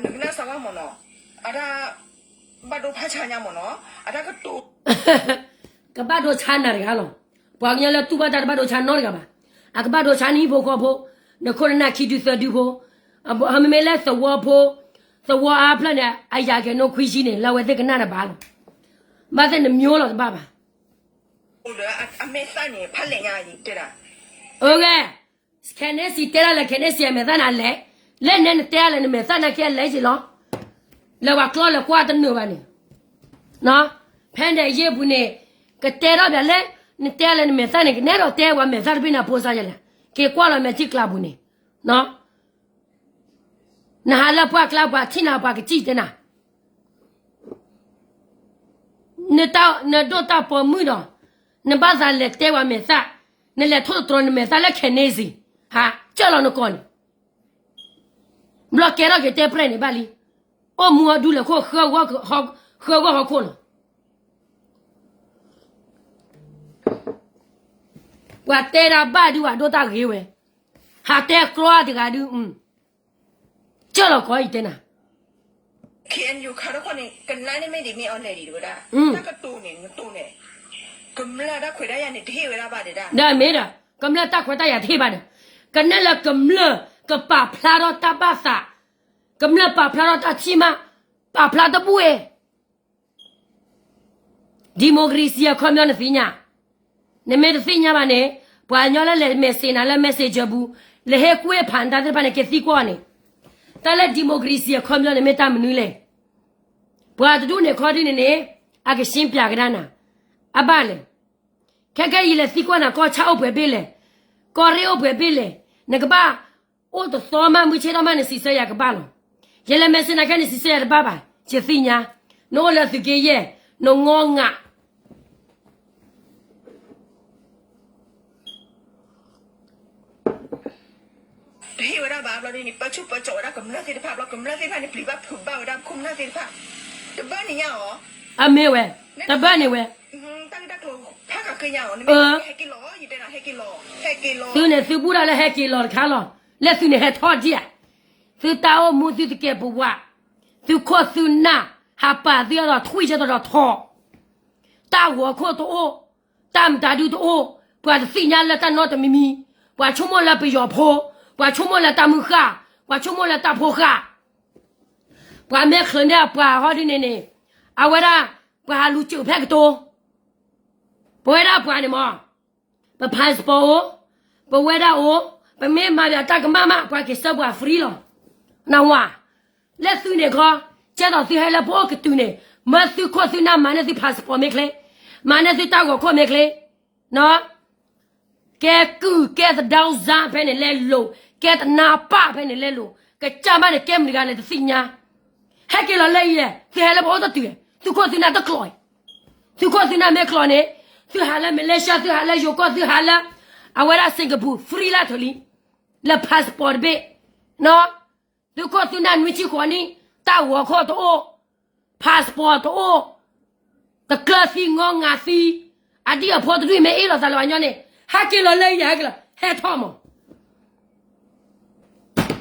နကနၣ်စၢ်ဝဲမ့ၢ်နီၤ, အတၢ်, ဘၣ်ဒိဖးဆါညါမ့ၢ်နီၤ, အတၢ်ကတိၤ, ကဘၣ်ဒိဆါနၤတဂၤလီၤ, ပှၤကညီလၢတူၢ်ဘၣ်တၢ်တဘၣ်ဒိဆါနီတဂၤဘၣ်, အကဘၣ်ဒိဆါနဟံၣ်ဖိဃီဖိ, နခိၣ်နနၢ်ခံဒုသၢဒုဖိ, မ့မ့ၢ်လၢသဝီဖိ, သဝီအါဖျၢၣ်န့ၣ် အယၤကဲနိခွံဆံန့ၣ် လၢအဝဲသ့ၣ်ကနၣ်တဘၣ်လီၤ, ဘၣ်သ့ၣ်နမျိုးလီၤတဘၣ်ဘၣ် အမဲာ်သၣ်န့ၣ် ဖးလဲၣ်ညါအံၤတဲဒၣ်, အဂဲ, ခဲန့ၣ်စံးတဲဒၣ်လၢခဲန့ၣ်စံးအမဲာ်သၣ်န့ၣ်အလဲၣ်, လၢနဲနတဲဒၣ်လၢနမဲာ်သၣ်န့ၣ်ကဲလဲၣ်က့ၤလီၤ, လၢပှၤကျီလၢကွၢ်တနုာ်ဘၣ်န့ၣ်, ဖဲန့ၣ်ယ့ၢ်ပူၤန့ၣ်, ကတဲထီၣ်ပၠးလၢ, နတဲလၢနမဲာ်သၣ်န့ၣ် ကနဲဒီးတဲပှၤမဲာ်သၣ်တဘ့ၣ်န့ၣ်အဖိစါယဲလဲၣ်, က့ၤကွၢ်လီၤမဲာ်ထံကျါပူၤန့ၣ် နဟးလၢပှၢ်ကျါပှၤထံၣ်နၤပှၤကစံၣ်တဲနၤ, နဒိၣ်တၢ်ပိာ်မုၣ်ဒီး, နဘၣ်သးလဲၤတဲပှၤမဲာ်သၣ်, နလဲၤထိၣ်သတြီၤနမဲာ်သၣ်လၢခဲန့ၣ်စံး, ဟး, ကၢၢ်လီၤနကိာ်န့ၣ်, ဘျီကဲထီၣ်က့ၤတဲပြဲၢ်န့ၣ်ဘၣ်လံ, အိၣ်မူအဒူလဲၤခိၣ်, ဃၢဂီၢ်ဟီၣ်ခိၣ်လီၤ ပှၤတဲဒၣ်ဘၣ်ဒုးပှၤဒိၣ်တၢ်ဂ့ၤဝဲ, ဟးတဲကျီတဂၤဒုး, ကၢၢ်လီၤကီးအံၤတဲနၤ, KNU ခးထီၣ်ခီၣ်န့ၣ် ကနါန့ၣ်မ့ၢ်ဒ်မ့ၢ်အီၤလဲၣ်ဒံးတဝဲဒၣ်, တၢ်ကတိၤန့ၣ် နတိၤန့ၣ်, ကမျၢၢ်တၢ်ခွဲးတၢ်ယာ်န့ၣ် တဟ့ၣ်ဝဲဒၣ်ဘၣ်ဒဲဒၣ်, ဒီးမ့ၢ်ဒီး, ကမျၢၢ်တၢ်ခွဲးတၢ်ယာ်တဟ့ၣ်ဘၣ်ဒီး, ကနဲလၢကမျၢၢ်ကပာ်ဖျါထီၣ်တၢ်ဘၣ်သး, ကမျၢၢ်ပာ်ဖျါထီၣ်တၢ်ထံၣ်မး, ပာ်ဖျါတဘူၣ်ဝဲ democracy အခီပညီနသ့ၣ်ညါ, နမ့ၢ်တသ့ၣ်ညါဘၣ်န့ၣ်, ပှၤကညီလၢလဲၤ message နၤလၢ messenger ပူၤ, လဲၤဟ့ၣ်ကူၣ်ဟ့ၣ်ဖးနတၢ်သ့ၣ်တဖၣ်န့ၣ် ကသံကွၢ်အီၤန့ၣ်, တၢ်လၢ democracy အခီပညီန့ၣ်မ့ၢ်တၢ်မနုၤလဲၣ်. ပှၤတဒူၣ်န့ၣ်ခီဒ်န့ၣ်န့ၣ်, အကရှင်းပြကဒါနၤ, အဘၣ်လဲၣ်. ခဲကဲယလဲၤသံကွၢ်နၤ ကီၢ်ဆၣ်အိၣ်ပှဲၤဘ့ၣ်လဲၣ်, ကီၢ်ရ့ၣ်အိၣ်ပှဲၤဘ့ၣ်လဲၣ်, နကဘၣ် အိၣ်တသီမး မုၢ်ဆ့ၣ်ထီၣ်မး နစံးဆၢယၤကဘၣ်လီၤ. ယဲလၢမဲာ်ဆ့ၣ်နၤခဲ နစံးဆၢယၤတဘၣ်ဘၣ်, ယသ့ၣ်ညါ, နအိၣ်လၢသုးက့ယဲၢ်, နငီငး တဟ့ၣ်ဝဲဒၣ်ဘၣ်ဘျီဒ်န့ၣ် ပၢဆူၣ်ပၢစိးဝဲဒၣ်ကမျၢၢ်သ့ၣ်တဖၣ်ဘျီ ကမျၢၢ်သ့ၣ်တဖၣ်န့ၣ် ပျံၤဘၣ်ဖုးဘၣ်ဝဲဒၣ်ခိၣ်နၢ်သ့ၣ်တဖၣ် တဘၣ်န့ၣ်ညါအီၤ, အမ့ၢ်ဝဲ, တဘၣ်န့ၣ်ဝဲ, တၢ်ဂ့ၢ်တၢ်ကျိၤဖးက့ၤညါအီၤ, ဟဲက့ၤလီၤ, ယတဲနၤ ဟဲက့ၤလီၤ, ဟဲက့ၤလီၤ, သုန့ၣ်သုဘူၣ်ဒၣ်လၢဟဲက့ၤလီၤတခါလီၤ, လၢသုန့ၣ်ဟဲထီၣ်ဒံးဧါ, သုတၢ်အိၣ်မူသုတကဲပဝး, သုခိၣ်သုနၢ်, ဟးပာ်သုအဒီးထွံၣ်ကဲသိးဒီးထီၣ် တၢ်ဂီၤခိၣ်တအိၣ်, တၢ်မတၤဒုတအိၣ်, ပှၤတသ့ၣ်ညါလၢတၢ်နီတမံၤမံၤ, ပှၤဆိကမိၣ်လၢပယီၤဖိ, ပှၤဆိကမိၣ်လၢတၢ်မုၢ်ဃၢ်, ပှၤဆိကမိၣ်လၢတၢ်ဖိဃၢ်, ပှၤမ့ၢ်ချုးန့ၢ်အပှၤဟီဒ်န့ၣ်န့ၣ်, အဝဲဒၣ်, ပှၤဟးလူၤစၢၤဖဲကတိၤ, ပဝဲဒၣ်ပှၤန့ၣ်မး ပ passport အိၣ်, ပဝဲဒၣ်အိၣ်, ပမ့ၢ်မၤဘၣ်တၢ်ကမၣ်မး ပှၤက့ၤဆှၢပှၤ free လီၤ. နဝၤ, လၢသုန့ၣ်ခီ, ကဲသိးသုဟဲလၢပအိၣ်ကတုၤန့ၣ်, မၢသုခိၣ်သုနၢ်မၤန့ၢ်သု passport မ့ၢ်ချ့, မၤန့ၢ်သုတၢ်ဂီၤခိၣ်မ့ၢ်ချ့, ကဲကုၢ်ကဲသဒၢစါဖဲန့ၣ်လဲလိာ်, ကဲတနါပၢ်ဖဲန့ၣ်လဲလိာ်, ကစၢ်မးန့ၣ်ကဲမတၤတဂၤလဲၣ်တသ့ၣ်ညါ, ဟဲက့ၤလီၤလၢအံၤလဲၣ်, သုဟဲလၢပအိၣ်တတုၤ, သုခိၣ်သုနၢ်တကျိးအံၤ, သုခိၣ်သုနၢ်မ့ၢ်ကျိးန့ၣ်, သုဟးလၢ Malaysia, သုဟးလၢယိၤကီၢ်, သုဟးလၢ, အဝဲဒၣ် Singapore free လၢထီၣ်လံ, လၢ passport တဘ့ၣ်, သုခိၣ်သုနၢ်နွံဆံဃိးနံၣ်, တၢ်ဂီၤခိၣ်တအိၣ်, passport တအိၣ်, တကျၢၤသံငီငၤသံ, အဒံၣ်အဖိတဒူၣ်မ့ၢ်အ့ၣ်လိာ်သးလၢပှၤညီန့ၣ်, ဟဲက့ၤလီၤလၢအံၤ ဟဲက့ၤလီၤ, ဟဲထီၣ်မး,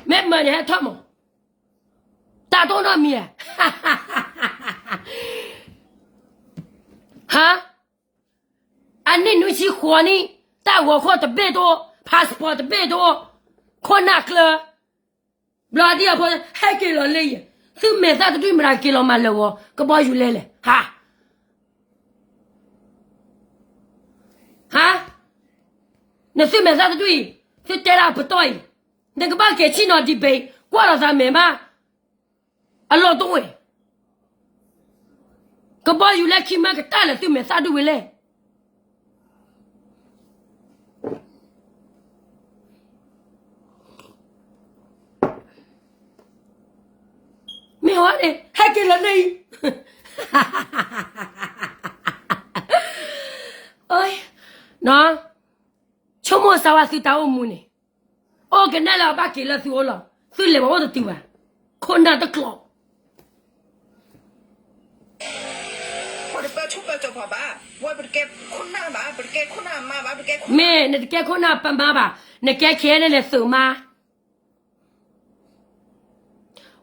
မ့ၢ်မၤန့ၣ်ဟဲထီၣ်မး, တၢ်တအိၣ်နီတမံၤဧါ, ဟါ, အနံၣ်နွံဆံဃိးနံၣ်, တၢ်ဂီၤခိၣ်တဘ့ၣ်တအိၣ်, passport တဘ့ၣ်တအိၣ်, ခိၣ်နၢ်ကျၢၤ, ဘျီဒ်အဖိ, ဟဲက့ၤလီၤလၢအံၤ, သုမဲာ်သၣ်တဒူၣ်မတၤက့ၤလီၤမၤလၢာ်ဂီၤ ကဘီယူၤလဲလဲၣ်, ဟါ, ဟါ, နသုမဲာ်သၣ်တဒူၣ်အံၤ, သုတဲဒၣ်ပတီၢ်အံၤ, နကဘၣ်က့ၤဆ့ၣ်နီၤ debate ကွၢ်လီၤသးမဲာ်မး, အလီၢ်တအိၣ်, ကဘီယူၤလဲခံမၢကတၢၢ်လၢသုမဲာ်သၣ်ဒူၣ်ဝဲလဲၣ် မ့ၢ်ဝဲန့ၣ် ဟဲက့ၤလီၤလၢအံၤ, ဆိကမိၣ်စၢ်ဝဲသုတၢ်အိၣ်မူန့ၣ်, အိၣ်ကနဲလၢအဘၣ်က့ၤလၢသုအိၣ်လီၤ, သုလဲၤပှၤအိၣ်တတုၤဘၣ်, ခိၣ်နၢ်တကျိး ပတပၢဆူၣ်ပၢစိးပှၤဘၣ်, ဝဲပတကဲခိၣ်နၢ်ဘၣ်, ပတကဲခိၣ်နၢ်မါဘၣ်, ပတကဲခိၣ်နၢ်, မ့ၢ်နတကဲခိၣ်နၢ်ပမါဘၣ်, နကဲ ခဲအံၤန့ၣ် သုးမါ,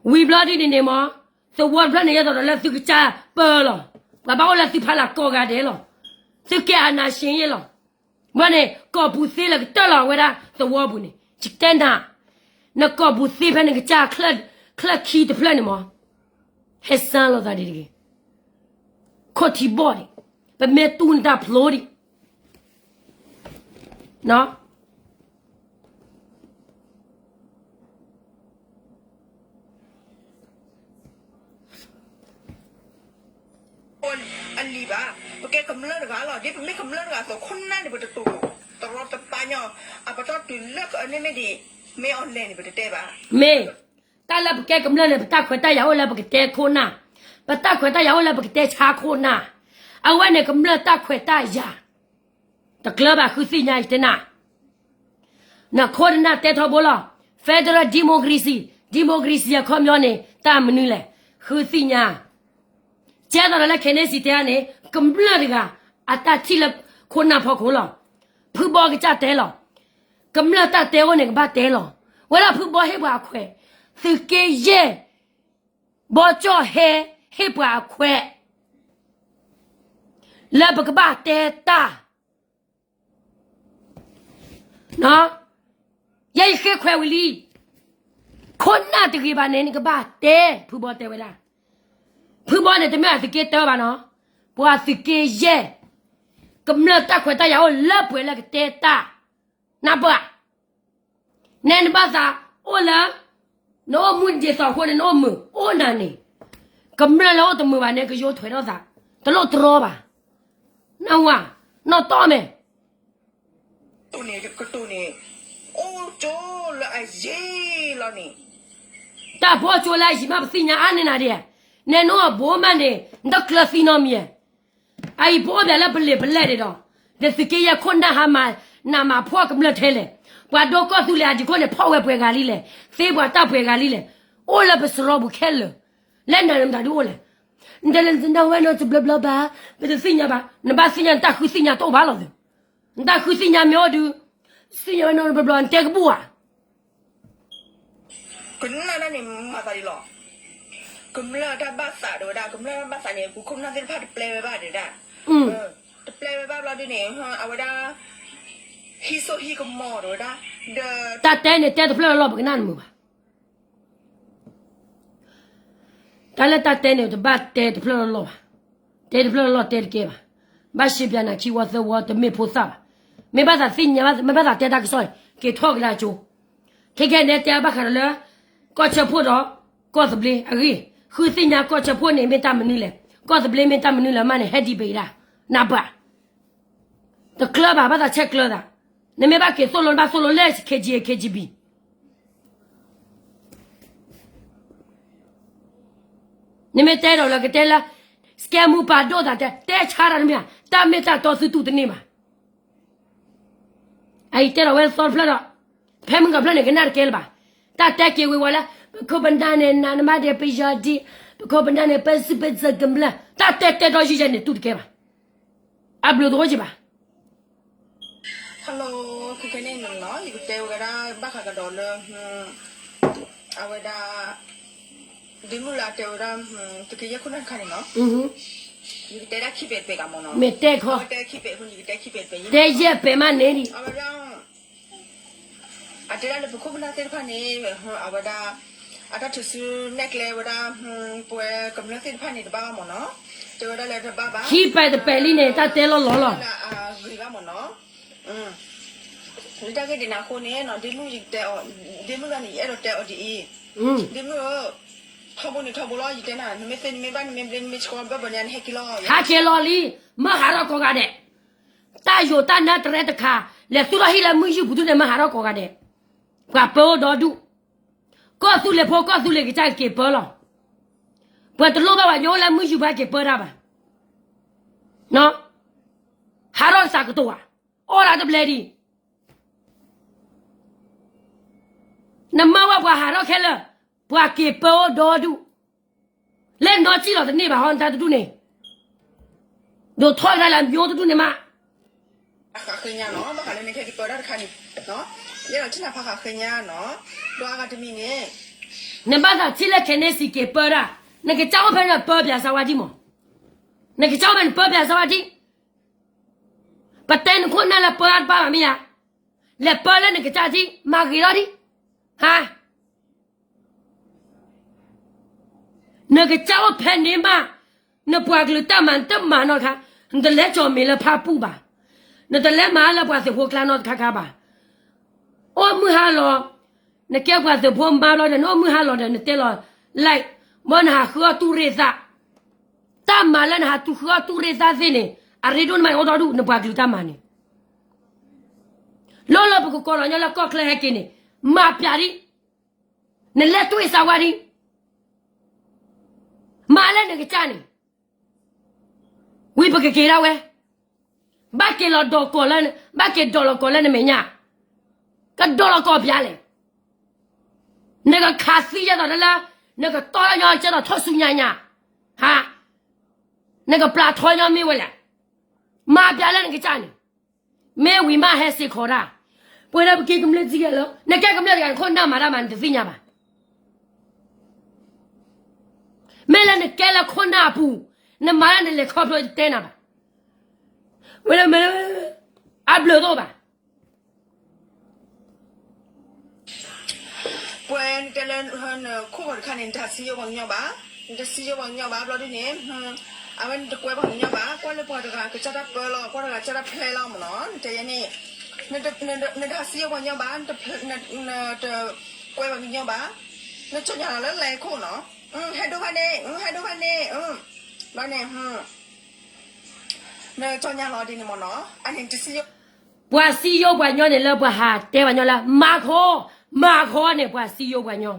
ဝံၤဘျီဒ်န့ၣ်န့ၣ်မး, သဝီတဖျၢၣ်န့ၣ် ယဲသိးဒီးလၢသုကစၢ်ပၢလီၤ, ပှၤဘၣ်အိၣ်လၢသုဖီလာ်ကိးဂၤဒဲးလီၤ, သုကဲ အာဏာရှင် ယဲလီၤ, မ့ၢ်န့ၣ် ကိာ်ပူၤသ့လၢကတၢၢ်လီၤ အဝဲဒၣ်သဝီပူၤန့ၣ် ယတဲနၤ, နကိာ်ပူၤသ့ဖဲနကစၢ်ချၢၣ်ခံတဖျၢၣ်န့ၣ်မး, ဟဲစၢ်လိာ်သးဒ်တဂ့ၤ, ခိၣ်ထံဘီၣ်ဒံး, ပမ့ၢ်တူၢ်နတၢ်ဖျိဒံး အလံၤဘၣ်, ပကဲကမျၢၢ်တဂၤလီၤ, ဒ်ပမ့ၢ်ကမျၢၢ်တဂၤလီၤ, ဒ်ပတတူၢ်တရီတပါညီ, အပတီၢ်တုၤလၢအန့ၣ်မ့ၢ်ဒ်, မ့ၢ်အီၤလဲၣ်န့ၣ် ပတတဲဘၣ်. မ့ၢ်, တၢ်လၢပကဲကမျၢၢ်န့ၣ် ပတၢ်ခွဲးတၢ်ယာ်အိၣ်လၢပကတဲခိၣ်နၢ်, ပတၢ်ခွဲးတၢ်ယာ်အိၣ်လၢပကတဲဆါခိၣ်နၢ်, အဝဲန့ၣ်ကမျၢၢ်တၢ်ခွဲးတၢ်ယာ် တကျၢၤဘၣ် ဃုသ့ၣ်ညါယတဲနၤ, နခိၣ်နၢ်တဲထီဘိလီၤ, federal democracy, democracy အခီပညီန့ၣ် တၢ်မနုၤလဲၣ်, ဃုသ့ၣ်ညါ, ကဲသိးဒီးလၢ ခဲန့ၣ်စံးတဲန့ၣ် ကမျၢၢ်တဂၤ အတၢ်ထံၣ်လၢခိၣ်နၢ်ဖီခိၣ်လီၤ, ဖုဘီကစၢ်တဲလီၤ, ကမျၢၢ်တၢ်တဲအိၣ်န့ၣ် ကဘၣ်တဲလီၤ, ဝဲဒၣ်ဖုဘီဟ့ၣ်ပှၤအခွဲး, သုးက့ယဲၢ် ဘီကၠီၣ်ဟဲ ဟ့ၣ်ပှၤအခွဲး လၢပကဘၣ်တဲတၢ်, ယဲယဃ့ခွဲးဝံၤလံ, ခိၣ်နၢ်တဂ့ၤဘၣ်န့ၣ် နကဘၣ်တဲ, ဖုဘီတဲဝဲဒၣ်, ဖုဘီန့ၣ် တမ့ၢ်အသုးက့တၢဘၣ်နီၤ, ပှၤသုးက့ယဲၢ်, ကမျၢၢ်တၢ်ခွဲးတၢ်ယာ်အိၣ်လၢပှဲၤလၢကတဲတၢ်, နၢ်ပၢၢ် နဲနဘၣ်သးအိၣ်လၢ နအိၣ်မူဒ်သိးအဃိန့ၣ် နအိၣ်မုာ်အိၣ်နၤန့ၣ်, ကမျၢၢ်လၢအိၣ်တမုာ်ဘၣ်န့ၣ် ကယိထွဲးထီၣ်သး, တလိၣ်တြီဘၣ်, နဝၤ, နီၢ်တီၢ်မဲာ် ကတိၤန့ၣ်, အိၣ်ကၠိလၢအယံၤလီၤန့ၣ်, တၢ်ပအိၣ်ကၠိလၢအယံၤမး ပသ့ၣ်ညါအါန့ၢ်နၤဒ်, နဲနအိၣ်ဘိမးန့ၣ် နတကျၢၤသံနီတမံၤ, အအံၤပအိၣ်ဘၣ်လၢပလံာ်ပလဲၢ်ဒံးဒီး, ဒီးသုးက့ယဲၢ်ခိၣ်နၢ်ဟါမၢ်, နးမၤဖှီၣ်ကမျၢၢ်ထဲလဲၣ်, ပှၤဒိကီၢ်သူလ့ၤအဒံးခိၣ်န့ၣ် ဖီၣ်ဝဲပှဲၤဂၤလံလဲၣ်, သ့ပှၤတၢ်ပှဲၤဂၤလံလဲၣ်, အိၣ်လၢပစရီပူၤခဲလၢာ်, လၢနၤနမတၤဒုအိၣ်လဲၣ်, နတဲလၢနဝဲနီတဘျီဘျီဘၣ်, ပတသ့ၣ်ညါဘၣ်, နဘၣ်သ့ၣ်ညါ နတၢ်ဃုသ့ၣ်ညါတအိၣ်ဘၣ်လီၤသု, နတၢ်ဃုသ့ၣ်ညါမ့ၢ်အိၣ်ဒုး, သ့ၣ်ညါဝဲနီတဘျီဘျီ နတဲကဘူၣ်ဧါ ကနၣ်ဒၣ်န့ၣ်မၤသးဒ်လီၤ, ကမျၢၢ်တၢ်ဘၣ်သးဒၣ်ဝဲဒၣ် ကမျၢၢ်တၢ်ဘၣ်သးန့ၣ် ပခိၣ်ပနၢ်သ့ၣ်တဖၣ်တပျဲဝဲဘၣ်ဒၣ်, တပျဲဝဲဘၣ်ဘျီဒ်န့ၣ် အဝဲဒၣ်, ဟံးစိဟံးကမီၤဒၣ်ဝဲဒၣ်, ဒီး တၢ်တဲန့ၣ်တဲတဖျၢၣ်လၢလီၢ် ပကနၣ်နမုာ်ဘၣ် တၢ်လၢတၢ်တဲန့ၣ် တဘၣ်တဲတဖျၢၣ်လၢလီၢ်ဘၣ်, တဲတဖျၢၣ်လၢလီၢ်တဲတကဲဘၣ်, ဘၣ်ရှဲပၠးနၤခံဝီသၢဝီ တမ့ၢ်ဖိသၣ်ဘၣ်, မ့ၢ်ဘၣ်သးသ့ၣ်ညါ မ့ၢ်ဘၣ်သးတဲတၢ်ကစီၣ်န့ၣ် က့ၤထီၣ်ကဒါကၠိ, ခဲကဲန့ၣ်တဲဘၣ်ဃးဒီးလၢ, ကီၢ်ဆၢဖှိၣ်ဒီး, ကီၢ်သဘျ့အဂ့ၢ်, ဃုသ့ၣ်ညါကီၢ်ဆၢဖှိၣ်န့ၣ်မ့ၢ်တၢ်မနုၤလဲၣ်, ကီၢ်သဘျ့မ့ၢ်တၢ်မနုၤလဲၣ်မးန့ၣ် ဟဲဒံးဘ့ၣ်ဒၣ်, နၢ်ပၢၢ် တကျၢၤဘၣ် ဘၣ်သးဆဲးကျၢၤသး, နမ့ၢ်ဘၣ်က့ၤသိၣ်လိ နဘၣ်သိၣ်လိလၢ ခ့ကၠံ ခ့ကၠံဘံၣ်, နမ့ၢ်တဲဒီးလၢကတဲလၢ, စကဲမူပာ်ဒိၣ်သးတဲ တဲဆါတၢ်တမ့ၢ်ဧါ, တၢ်မ့ၢ်တၢ်တီသုတူၢ်တန့ၢ်ဘၣ်, အအံၤတဲဒီးဝဲသီတဖျၢၣ်ဒီး, ဖဲမုၢ်ကဖျၢၣ်န့ၣ် ကနၣ်တကဲလၢၤဘၣ်, တၢ်တဲက့ၤဝ့ၤဝီၤလၢ, ပခိၣ်ပနၢ်န့ၣ် နးနမါဒဲးပယီၤဒံး, ပခိၣ်ပနၢ်န့ၣ် ပစုပစၢၤကမျၢၢ် တၢ်တဲတဲဒီးယံၤယဲန့ၣ်တူၢ်တကဲဘၣ် အဘျုးတအိၣ်က့ၤဘၣ်. Hello, ခဲကနံၣ်အံၤန့ၣ်လီၤ ယကတဲဝဲဒၣ်ဘၣ်ဃးကဒီးလၢ အဝဲဒၣ် ဒ့မုၣ်လၢအတဲဝဲဒၣ် သုးက့ယဲၢ်ခိၣ်နၢ်တခါန့ၣ်လီၤ. ယကတဲဒၣ်ခံပဲာ်တပဲာ်ကမ့ၢ်နီၤ, မ့ၢ်တဲခီ, အဝဲတဲခံပဲာ်အဃိန့ၣ် ယကတဲခံပဲာ်တပဲာ်, တဲယဲၢ်ပဲာ်မးန့ၣ်ဒံး အဝဲဒၣ် အတဲဒၣ်လၢပခိၣ်ပနၢ်သ့ၣ်တဖၣ်န့ၣ် အဝဲဒၣ် အတၢ်ထုးစုနဲၣ်ကျဲဝဲဒၣ် ပဝဲကမျၢၢ်သ့ၣ်တဖၣ်န့ၣ် တဘၣ်ဘၣ်မ့ၢ်နီၤ, တဲဝဲဒၣ်လၢတဘၣ်ဘၣ်, ခံပဲာ်တပဲာ်လံန့ၣ် တၢ်တဲလီၤလီၤလီၤ, ဂ့ၤဘၣ်မ့ၢ်နီၤ, လၢတၢ်ဂ့ၢ်ဒ်န့ၣ်အဃိန့ၣ် ဒ့မုၣ်ယကတဲအီၤ, ဒ့မုၣ်ဂၤန့ၣ် ယအဲၣ်ဒိးတဲအီၤဒ်အံၤ, ဒ့မုၣ်ဧၢ, ထီဘိန့ၣ်ထီဘိလီၤ ယတဲနၤ, နမ့ၢ်သ့နမ့ၢ်ဘၣ် နမ့ၢ်ဘျ့နမ့ၢ်ဆှီဘၣ်ဘၣ်န့ၣ် နဟဲက့ၤလီၤ, ဟဲက့ၤလီၤလံ, မၢဟးထီၣ်ကိးဂၤဒဲး တၢ်ယိာ်တၢ်နၢတရဲတခါ, လဲၤသူၣ်ထီၣ်ဟံၣ်လၢမုၢ်ယူၢ်ပူၤဒုန့ၣ် မၢဟးထီၣ်ကိးဂၤဒဲး, ပှၤပၢအိၣ်ဒီဒူၣ်, ကီၢ်သူလ့ၤဖိ ကီၢ်သူလ့ၤကစၢ်က့ၤပၢလီၤ, ပှၤတလိၣ်ဘၣ်ပှၤညီအိၣ်လၢမုၢ်ယူၢ်ပှၤက့ၤပၢတၢ်ဘၣ်, ဟးထီၣ်ကစးကတိၤဧါ, အီၣ်ဒၣ်တဘျဲဒံး နမၢဝဲပှၤဟးထီၣ်ခဲလၢာ်, ပှၤက့ၤပၢအိၣ်ဒီဒူၣ်, လၢနီၢ်ကံၣ်လီၤတန့ၢ်ဘၣ်ဟီ နတၢ်တဒူၣ်န့ၣ်, ဒိးထီၣ်ကဒါလၢအမျိုးတဒူၣ်န့ၣ်မး, ဃးဃ့ညါနီၤ ဘၣ်ဃးလၢနကဲက့ၤပၢတၢ်တခါန့ၣ်, ယအဲၣ်ဒိးထံၣ်နၤဖးဃးဃ့ညါနီၤ, ဒီးအဂၤတမံၤန့ၣ်, နဘၣ်သးထံၣ်လၢခဲန့ၣ်စံးက့ၤပၢတၢ်, နကစၢ်အိၣ်ဖဲန့ၣ်ပၢပၠးစၢ်ဝါဒံးမး, နကစၢ်အိၣ်ဖဲန့ၣ်ပၢပၠးစၢ်ဝါဒံး, ပတဲနခိၣ်နၢ်လၢပၢအါတပၢ်ဘၣ်မ့ၢ်ဧါ, လဲၤပၢလၢနကစၢ်ဒံး မၤဂ့ၤထီၣ်ဒံး, ဟါ နကစၢ်အိၣ်ဖဲန့ၣ်မး, နပှၤကလုာ်တၢ်မၤနတမၤနီတခါ, နတလဲၤကၠီၣ်မဲာ်လၢဖၣ်ပူၣ်ဘၣ်, နတလဲၤမၤလၢပှၤသုးဖိကျါနီတခါခါဘၣ်, အိၣ်မုၢ်ဟါလီၤ, နကဲပှၤသုးဖိမါဘျီဒီး နအိၣ်မုၢ်ဟါလီၤဒီး နတဲလီၤ, လဲ, ဘၣ်နဟးဃုအီၣ်တူၢ်ရ့ၣ်သး, တၢ်မၤလၢနဟးတူၢ်ဃုအီၣ်တူၢ်ရ့ၣ်သးသ့ၣ်န့ၣ် အရ့ဒိၣ်နမးန့ၣ်အိၣ်ဒီဒူၣ် နပှၤကလုာ်တၢ်မၤန့ၣ် လီၤလၢပကကိးလီၤညီလၢကီၢ်ချၢဟဲက့ၤန့ၣ်, မၤပၠးဒံး, နလဲၤတွံၢ်စၢ်ဝါဒံး, မၤလၢနကစၢ်န့ၣ်, ဝံၤပကက့ၤဒၣ်ဝဲ, ဘၣ်က့ၤလီၤဒီးကီၢ်လၢ, ဘၣ်က့ၤဒီးလီၤကီၢ်လၢနမဲာ်ညါ, ကဒီးလီၤကီၢ်ပၠးလဲၣ်, နကခးသံယဲသိးတလၢ, နကတီလၢညီကဲသိးထီၣ်ဆူညါညါ, ဟါ, နကပျၢ်ထီညီမ့ၢ်ဝဲလဲၣ်, မၤပၠးလၢနကစၢ်န့ၣ်, မ့ၢ်ဝံၤမးဟဲစ့ၢ်ကီးတၢ်, ပဝဲဒၣ်ပကဲကမျၢၢ်တဂၤလီၤ, နကဲကမျၢၢ်တဂၤ နခိၣ်နၢ်မၤတၢ်မၤ နတသ့ၣ်ညါဘၣ်, မ့ၢ်လၢနကဲလၢခိၣ်နၢ်အပူၤ, နမၤလၢနလဲၤခီဖျိတတဲနၤဘၣ်, ဝဲလၢမ့ၢ်လၢ, အဘျုးတအိၣ်ဘၣ် ပှဲၤနတဲလၢနခိၣ်ဂီၤတခါန့ၣ် နတဟးစံယိၣ်ပှၤကညီဘၣ်, နတစံယိၣ်ပှၤကညီဘၣ် ဘျီဒ်န့ၣ်, အဝဲနတကွဲပှၤကညီဘၣ်, ကွၢ်လၢပှၤတဂၤကစၢ်တၢ်ပၢလီၤ, ကွၢ်တဂၤကစၢ်တၢ်ဖျဲလီၤမ့ၢ်နီၤ, နတဲယဲန့ၣ်, နတဟးစံယိၣ်ပှၤကညီဘၣ်, နတကွဲပှၤကညီဘၣ်, နကၠီၣ်ညါလီၤလၢလဲၤခိၣ်နီၤ, ဟဲဒိၣ်ဖဲန့ၣ်, ဟဲဒိၣ်ဖဲန့ၣ်, ဘျီန့ၣ် နကၠီၣ်ညါလီၤဒ်န့ၣ်မ့ၢ်နီၤ, အန့ၣ်တစံယိၣ် ပှၤစံယိပှၤညီန့ၣ်လၢပှၤဟးတဲပှၤညီလၢ မၤခီ, မၤခီန့ၣ် ပှၤစံယိပှၤညီ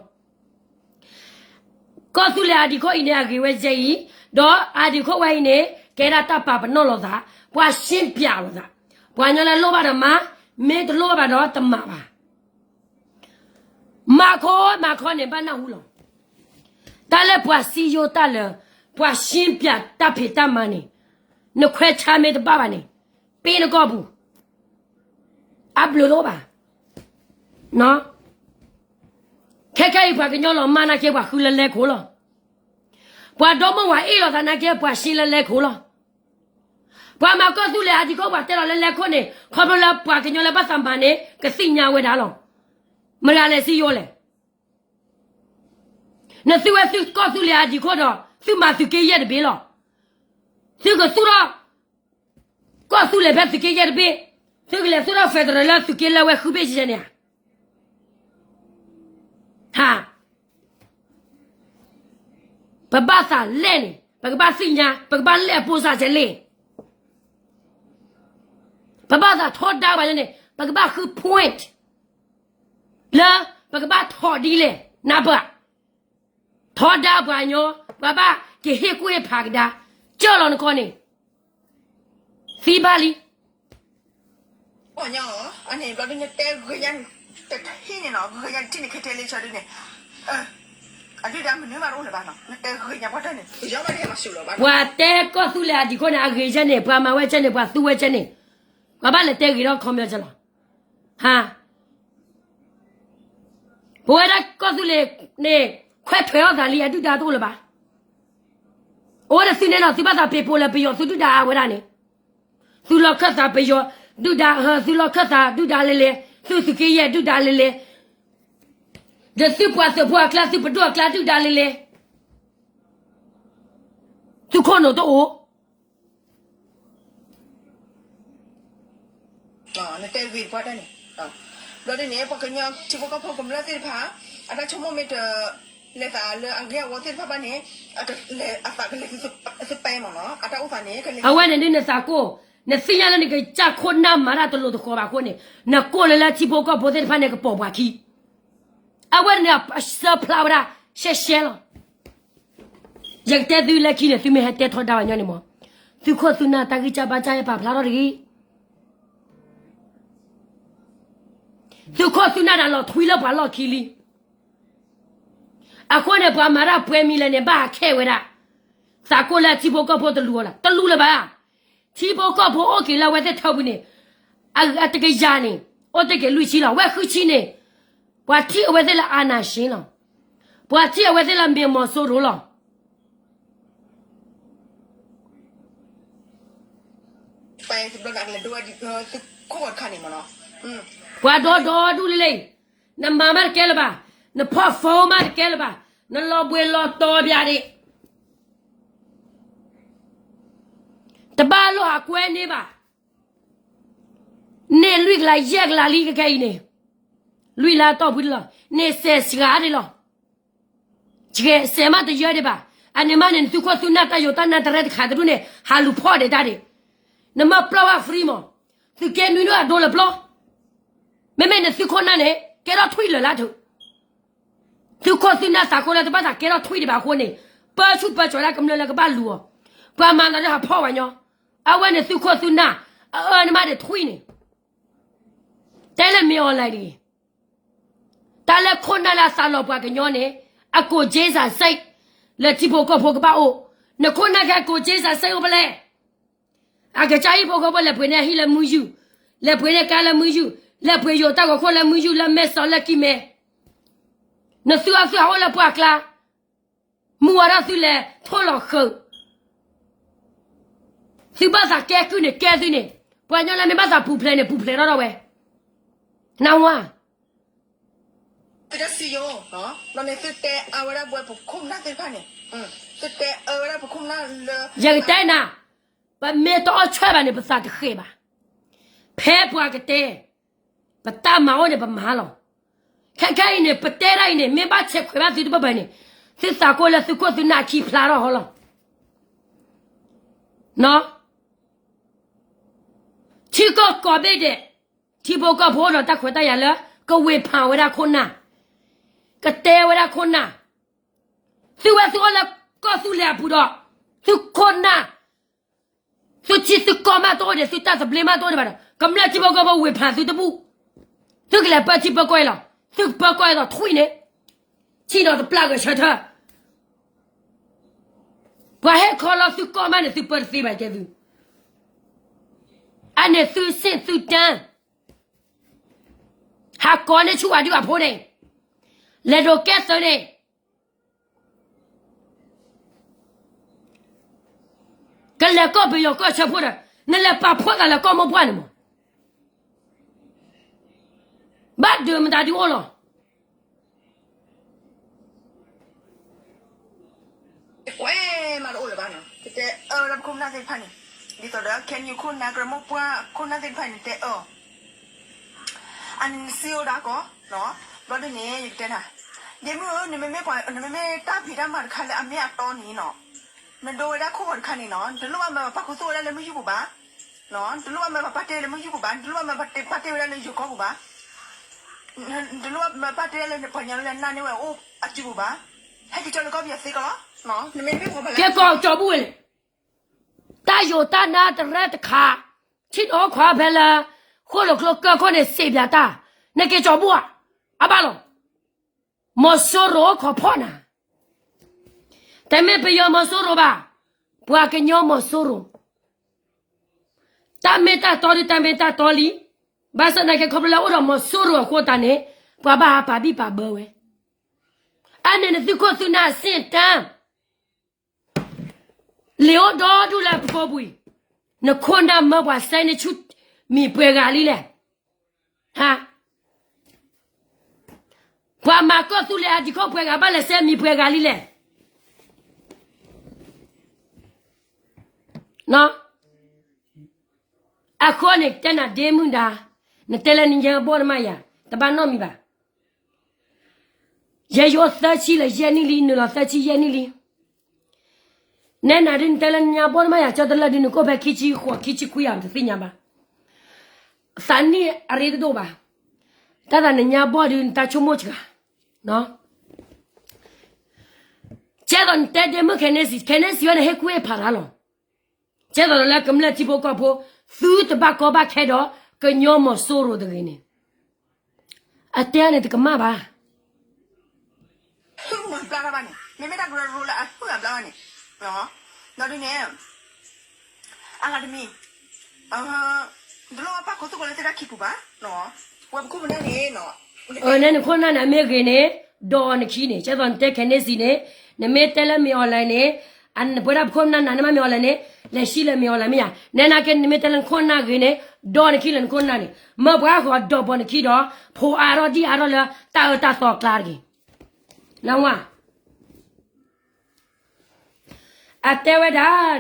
ကီၢ်သူလ့ၤအဒံးခိၣ်အံၤန့ၣ် အဂ့ၤဝဲယဲအံၤ, ဒီးအဒံးခိၣ်ဝဲအံၤန့ၣ် ကဲဒၣ်တၢ်ပာ်ပနီၣ်လိာ်သး, ပှၤရှင်းပြလိာ်သး, ပှၤညီလၢလိၣ်ဘၣ်ဒီးမၤ, မ့ၢ်တလိၣ်ဘၣ်ဒီးတမၤဘၣ်. မၤခီ မၤခီန့ၣ် ဘၣ်နၢ်ဟူလီၤ. တၢ်လၢပှၤစံယိတၢ်လၢ ပှၤရှင်းပြတၢ်ဖံးတၢ်မၤန့ၣ်, နခွဲးဆါမ့ၢ်တဘၣ်ဘၣ်န့ၣ်, ပ့ၢ်နကီၢ်ပူၤ အဘျုးတအိၣ်ဘၣ်. ခဲခဲအံၤပှၤကညီလီၤမၢ်နာ်က့ ပှၤဃုလၢလဲခိၣ်လီၤ. ပှၤဒီမါဝၤအ့ၣ်လိာ်သးနာ်က့ ပှၤရှင်းလၢလဲခိၣ်လီၤ. ပှၤမၤကီၢ်သူလ့ၤအဒံးခိၣ် ပှၤတဲလီၤလၢလဲခိၣ်န့ၣ် ခီဖျိလၢပှၤကညီလၢဘၣ်သးမၤန့ၣ် ကသ့ၣ်ညါဝဲဒၣ်လီၤ. မတၤလဲၤစံယိလဲၣ်. နသုဝဲသုကီၢ်သူလ့ၤအဒံးခိၣ်ဒီး သုမၤသုးက့ယဲၢ်တဘ့ၣ်လီၤ. သုကသူၣ်ထီၣ် ကီၢ်သူလ့ၤဖဲသုးက့ယဲၢ်တဘ့ၣ်, သုကလဲၤသူၣ်ထီၣ် federal လၢသုးက့လၢဝဲဃုဘ့ၣ်ယဲၢ်န့ၣ်ဧါ. ဟါ, ပဘၣ်သးလဲၣ်န့ၣ် ပကဘၣ်သ့ၣ်ညါ, ပကဘၣ်လဲၣ်အပိၢ်စၢ်ကဲလဲၣ်. ပဘၣ်သးထီဒါပှၤညီန့ၣ် ပကဘၣ်ဃု point လၢပကဘၣ်ထီၣ်ဒ်လဲၣ် နၢ်ပၢၢ်, ထီဒါပှၤကညီ, ပှၤဘၣ်ကဟ့ၣ်ကူၣ်ဟ့ၣ်ဖးကဒါ, ကၢၢ်လီၤနကီၢ်န့ၣ် သံဘၣ်လံ. အန့ၣ်ဘျီဒ်နတဲဂ့ၤညါ တထံၣ်န့ၣ်နီၤ, ဂ့ၤညါတထံၣ်န့ၣ် ခဲထဲလ့ဆၢဒ်န့ၣ်, အဒုၣ်ဒါမနုၤမးတအိၣ်လၢၤဘၣ်နီၤ, နတဲဂ့ၤညါပှၤတၢ်န့ၣ် ပှၤတဲကီၢ်သူလ့ၤအဒံးခိၣ်န့ၣ် အဂ့ၤကဲန့ၣ်, ပှၤမၤဝဲကဲန့ၣ်, ပှၤသူဝဲကဲန့ၣ်, ပှၤဘၣ်လဲၤတဲဂ့ၤထီၣ်ခီပညီကဲလီၤ. ဟါ, ပဝဲဒၣ်ကီၢ်သူလ့ၤန့ၣ် ခွဲးထွဲးအီၣ်သးလံ, အဒုၣ်ဒါတအိၣ်လၢၤဘၣ်. အိၣ်ဝဲဒၣ်သုန့ၣ်နီၤ, သုဘၣ်သးပ့ၤပိာ်လၢပယီၤသုဒုၣ်ဒါအဝဲဒၣ်န့ၣ်, သုလီၢ်ခၢၣ်သးပယီၤဒုၣ်ဒါ, သုလီၢ်ခၢၣ်သးဒုၣ်ဒါလဲၤလဲၤ, သုသုးက့ယဲၢ်ဒုၣ်ဒါလဲၤလဲၤ, ဒီးသုပှၤသုးဖိအကျါ သုပဒိၣ်အကျါဒုၣ်ဒါလဲၤလဲၤ, သုခိၣ်နူာ်တအိၣ် နတဲဂ့ၤပှၤတၢ်န့ၣ်, ဘျီဒ်န့ၣ် ပှၤကညီထံဖိကီၢ်ဖိကမျၢၢ်သ့ၣ်တဖၣ် အတၢ်ဆိကမိၣ်မ့ၢ်တလဲၤသးလၢအဂ့ၢ်အဝီသ့ၣ်တဖၣ်ဘၣ်န့ၣ်, အသးကလဲၤသုပဲမ့ၢ်နီၤ, အတၢ်အိၣ်သးန့ၣ် ကလဲၤ အဝဲန့ၣ်ဒ်နသးကိၢ်, နသ့ၣ်ညါလၢနကစၢ်ခိၣ်နၢ်မၤတၢ်တလိၤတဃီၤဘၣ်အဃိန့ၣ်, နကိၢ်လၢလၢထံဖိကီၢ်ဖိသ့ၣ်တဖၣ်န့ၣ် ကပိာ်ပှၤခံ အဝဲန့ၣ်အဆၢဖျါဝဲဒၣ်ရှဲရှဲလီၤ. ယကတဲသုလၢခံန့ၣ် သုမ့ၢ်ဟဲတဲထီဒါပှၤညီန့ၣ်မး, သုခိၣ်သုနၢ်တၢ်ဂံၢ်စၢ်ဘါစၢ်ဟဲပာ်ဖျါထီၣ်တဂ့ၤ. သုခိၣ်သုနၢ်န့ၣ်လီၤထွံလၢပှၤလီၢ်ခံလံ. အဃိန့ၣ် ပှၤမၤတၢ်ပှဲၤမံၤလဲၣ်န့ၣ် ဘၣ်ဟးခဲဝဲဒၣ်, သးကိၢ်လၢထံဖိကီၢ်ဖိတလူၤအီၤလီၤ, တလူၤလၢၤဘၣ်. ထံဖိကီၢ်ဖိအိၣ်က့ၤလၢအဝဲသ့ၣ်ထၢပူၤန့ၣ်, အတကယၤန့ၣ် အိၣ်တ့ၢ်က့ၤလွံၢ်ဆံလီၤ, ဝဲဃုဆံန့ၣ် ပှၤထံၣ်အဝဲသ့ၣ်လၢ အာဏာရှင် လီၤ. ပှၤထံၣ်အဝဲသ့ၣ်လၢ မ့ၢ်မီၤစိရိၤ လီၤ. ပှၤဒီဒီဒူၣ်လံလံ, နမၤမးတကဲလၢၤဘၣ်, နဖီၣ်ဖိမးတကဲလၢၤဘၣ်, နလီၤဘှံးလီၤတီၤဘၣ်ဒံး, တဘၣ်လိၣ်ဟးကွဲန့ၢ်ဘၣ်. န့ၢ်လွံၢ်ကလးယဲၢ်ကလးလံခဲခဲအံၤန့ၣ်, လွံၢ်လါတီၢ်ဖုလီၤ, န့ၢ်စဲးစှၤဒံးလီၤ. စဲးမးတယၢဒံးဘၣ်, အန့ၣ်မးန့ၣ် နသုးခိၣ်သုးနၢ်တၢ်ယိၤတၢ်နၢ်တရဲတခါတဒူၣ်န့ၣ် ဟးလူၤဖီၣ်ဒံးတၢ်ဒံး, နမၤပျီဝဲ free မး, သုးက့နွံဒိၣ်အဒိလၢပျီ, မ့မ့ၢ်နသုးခိၣ်နၢ်န့ၣ် ကဲထီၣ်ထွံၣ်လၢာ်လၢထုး သုးခိၣ်သုးနၢ်သးကိၢ်လၢတဘၣ်သးကဲထီၣ်ထွံၣ်ဒံးဘၣ်အဃိန့ၣ်, ပၢဆူၣ်ပၢစိးလၢကမျၢၢ်လၢကဘၣ်လူၤအီၤ, ပှၤမၤသးဒ်ဟးဖီၣ်ဝဲညီ, အဝဲန့ၣ်သုးခိၣ်သုးနၢ်, အအၢနမးဒံးထွံၣ်န့ၣ်, တဲလၢမ့ၢ်အီၤလဲၣ်တဂ့ၤ, တၢ်လၢခိၣ်နၢ်လၢအသးလီၤပှၤကညီန့ၣ်, အကိးက့စးစဲး, လၢထံဖိကီၢ်ဖိကဘၣ်အိၣ်, နခိၣ်နၢ်ခဲကိးက့စးစဲးအိၣ်ဖဲလဲၣ် အကစၢ်ဟံၣ်ဖိဃီဖိလဲၤပှ့ၤန့ၢ်အဟံၣ်လၢမုၢ်ယူၢ်, လဲၤပှ့ၤန့ၢ်ကါလၢမုၢ်ယူၢ်, လဲၤပှ့ၤယိၤတၢ်ဂီၤခိၣ်လၢမုၢ်ယူၢ်လၢမဲၢ်စီလၢကံၢ်မဲ, နသုအသုဟးအိၣ်လၢပှၢ်ကျါ, မူဝဲဒၣ်သုလဲၤထိၣ်လီၤဃုာ်, သုဘၣ်သးကဲကုၢ်န့ၣ်ကဲသုန့ၣ်, ပှၤညီလၢမ့ၢ်ဘၣ်သးပူၤဖျဲးန့ၣ် ပူၤဖျဲးထီၣ်ထီၣ်ဝဲ, နၢ်ဟူဧါ သုတစံယိ, ဘျီန့ၣ်သုတဲအၢဝဲဒၣ်ပဝဲပခိၣ်ပနၢ်သ့ၣ်တဖၣ်န့ၣ်, သုတဲအၢဝဲဒၣ်ပခိၣ်ပနၢ်လၢ, ယကတဲနၤ, ပမ့ၢ်တအီၣ်ဆွဲဘၣ်န့ၣ် ပသးတဃဲးဘၣ်, ဖဲပှၤကတဲ, ပတၢ်မၤအိၣ်န့ၣ် ပမၤလီၤ. ခဲခဲအံၤန့ၣ် ပတဲဒၣ်အံၤန့ၣ် မ့ၢ်ဘၣ်ဆဲးခွဲးဘၣ်သုတဘၣ်ဘၣ်န့ၣ်, သုသးကိၢ်လၢသုးခိၣ်သုးနၢ်ခံဖျါထီၣ်ဟီလီၤ. ထံကီၢ်ကိးဘ့ၣ်ဒဲး ထံဖိကီၢ်ဖိဒီးတၢ်ခွဲးတၢ်ယာ်လၢ ကဝ့ၤဖးဝဲဒၣ်ခိၣ်နၢ်, ကတဲဝဲဒၣ်ခိၣ်နၢ်, သုဝဲသုအိၣ်လၢကီၢ်သူလ့ၤအပူၤဒီး, သုခိၣ်နၢ်, သုထံသုကီၢ်မးတအိၣ်ဒီး သုတၢ်သဘျ့မးတအိၣ်ဒံးဘၣ်ဒီး ကမျၢၢ်ထံဖိကီၢ်ဖိဝ့ၤဖးသုတဘူၣ်, သုကလဲၤပၢထံပၢကီၢ်အံၤလီၤ, သုကပၢကီၢ်အံၤဒီးထွံၣ်န့ၣ်, ထံၣ်နီၤတပျၢ်ဂဲၤဆၢထၢၣ် ပှၤဟဲခီလီၤသုကီၢ်မးန့ၣ် သုပၢတသ့ဘၣ်ကဲသု, အန့ၣ်သုစ့ၣ်သုတၢ်, ဟးကိးန့ၢ်ဆူၣ်ဝဲဒုးအဖိန့ၣ်, လဲၤဒိးကဲသုးန့ၣ်, ကလဲၤကီၢ်ပယီၤကီၢ်ဆၢဖိဒီး နလဲၤပာ်ဖှိၣ်သးလၢကီၢ်မိၢ်ပှၢ်န့ၣ်မး, ဘၣ်ဒုးမတၤဒုးအိၣ်လီၤ ဝဲမးတအိၣ်လၢၤဘၣ်နီၤ, ကတဲအၢလၢပခိၣ်ပနၢ်သ့ၣ်တဖၣ်န့ၣ်, ဒ်သိးဒီး ခဲနံၣ်ခိၣ်နၢ် ကရၢမိၢ်ပှၢ်ခိၣ်နၢ်သ့ၣ်တဖၣ်န့ၣ် တဲအၢအီၤ, အန့ၣ်နစံးအိၣ်ဒၣ်ကီး, ဘျီဒ်န့ၣ် ယကတဲနၤ, ဒ့မုၣ်ဧၢ, နမ့မ့ၢ်တၢ်ဖံးတၢ်မၤတခါလၢအမ့ၢ်အတီန့ၣ်နီၤ, နဒိဝဲဒၣ်ခိၣ်ဃီတခါန့ၣ်နီၤ, နတလိၣ်ဘၣ်မၤပာ်ခူသူၣ်ဝဲဒၣ်လၢမုၢ်ယူၢ်ပူၤဘၣ်, နတလိၣ်ဘၣ်မၤပာ်တ့ၢ်လၢမုၢ်ယူၢ်ပူၤဘၣ်, နတလိၣ်ဘၣ်မၤပာ်တ့ၢ်ဝဲဒၣ်လၢယိၤကီၢ်ပူၤဘၣ် နတလိၣ်ဘၣ်မၤပာ်တ့ၢ်လၢနပှၤကညီလၢနၢ်န့ၢ်ဝဲအိၣ်အစုပူၤဘၣ်, ဟဲက့ၤကၠီလၢကီၢ်ပယီၤသ့ကီးလီၤ, နမ့ၢ်တမ့ၢ်ပှၤဘၣ်လဲၣ်, ကဲကီးကၠီဘူၣ်ဝဲလဲၣ်, တၢ်ယိၤတၢ်နါတရဲတခါ, ထံၣ်နအိၣ်ခိးဖဲလၢ ဃိၣ်လိာ်ကျိကၢၢ်ခိၣ်န့ၣ် စံးဘၣ်တၢ်, နက့ၤကၠီဘူၣ်ဧါ, အဘၣ်လီၤ, မီၤစိရိၤအိၣ်ခိးဖီၣ်နၤ တမ့ၢ်ပယီၤမီၤစိရိၤဘၣ်, ပှၤကညီမီၤစိရိၤ, တၢ်မ့ၢ်တၢ်တီဒုးတၢ်မ့ၢ်တၢ်တီလံ, ဘၣ်ဆၣ်သနာ်က့ခီဖျိလၢအိၣ်ဒီးမီၤစိရိၤအဃိသတးန့ၣ်, ပှၤဘၣ်ဟးပာ်ဘံၣ်ပာ်ဘၢဝဲ, အန့ၣ်နသုခိၣ်သုနၢ်အဆင့်တန်း လံာ်အိၣ်ဒီဒူၣ်လၢပကိာ်ပူၤအံၤ, နခိၣ်နၢ်မၢပှၤစဲန့ၣ်ဆူၣ်မံၤပှဲၤဂၤလံလဲၣ်, ဟါ, ပှၤမၤကီၢ်သူလ့ၤအဒံးခိၣ်ပှဲၤဂၤဘၣ်လဲၤစဲမံၤပှဲၤဂၤလံလဲၣ်, အဃိန့ၣ် တဲနၤဒ့မုၣ်ဒါ, နတဲလၢနညါဘီၣ်နမါယၤ, တဘၣ်နီတမံၤဘၣ် ယဲယအိၣ်သၢဆံလၢယဲၢ်နံၣ်လံ, နုာ်လီၤသၢဆံယဲၢ်နံၣ်လံ. နဲနၤဒုး နတဲလၢနညါဘီၣ်နမါယၤ ကၠီတလၢဒုး နကအိၣ်ဖဲခံဆံဃိး ခံဆံခွံဧါ တသ့ၣ်ညါဘၣ်. သးနံၣ်အရ့တဒိၣ်ဘၣ်. တၢ်သးနညါဘီၣ်ဒုး နတၢ်ဆိကမိၣ်စှၤ. ကဲသိးနတဲဒ့မုၣ်ခဲန့ၣ်စံး, ခဲန့ၣ်စံးဝဲန့ၣ် ဟ့ၣ်ကူၣ်ဟ့ၣ်ဖးတၢ်လီၤ. ကဲသိးလၢကမျၢၢ်ထံဖိကီၢ်ဖိ သုတဘၣ်ကီဘၣ်ခဲဒီး ကညီမီၤစိရိၤတဂ့ၤန့ၣ် အတဲန့ၣ်တကမၣ်ဘၣ်. မၤဘျါထီၣ်ဘၣ်န့ၣ် မ့မ့ၢ်တၢ်ကရၢကရိလၢအဟုၣ်အဘျါဘၣ်န့ၣ် ဒီးဒ်န့ၣ် အဂၤတမံၤ တလိၣ်ဘၣ်ပာ်ခူသူၣ်ကီးလၢသ့ၣ်တၢ်ခံပူၤဘၣ်. ပဝဲပခိၣ်ပနၢ်န့ၣ် အၢ နဲနခိၣ်နၢ်န့ၣ် အမ့ၢ်ဂ့ၤန့ၣ် ဒီးနခံန့ၣ် ကဲသိးနတဲခဲန့ၣ်စံးန့ၣ် နမ့ၢ်တဲလၢမ့ၢ်အီၤလဲၣ်န့ၣ် ပဝဲဒၣ်ပခိၣ်ပနၢ်နၤန့ၣ် မ့ၢ်အီၤလဲၣ်န့ၣ် လဲၤဆံလၢမ့ၢ်အီၤလဲၣ်မ့ၢ်ယၤ နဲနာ်က့ နမ့ၢ်တဲလၢနခိၣ်နၢ်ဂ့ၤန့ၣ် ဒီးနခံလၢနခိၣ်နၢ်န့ၣ် မၢပှၤဟီဒီးဘီနခံဒီး ဖိအါထီၣ်ဒံၣ်အါထီၣ်လၢတၢ်အၢတၢ်သီအကျါတဂ့ၤ. နဝ အတဲဝဲဒၣ်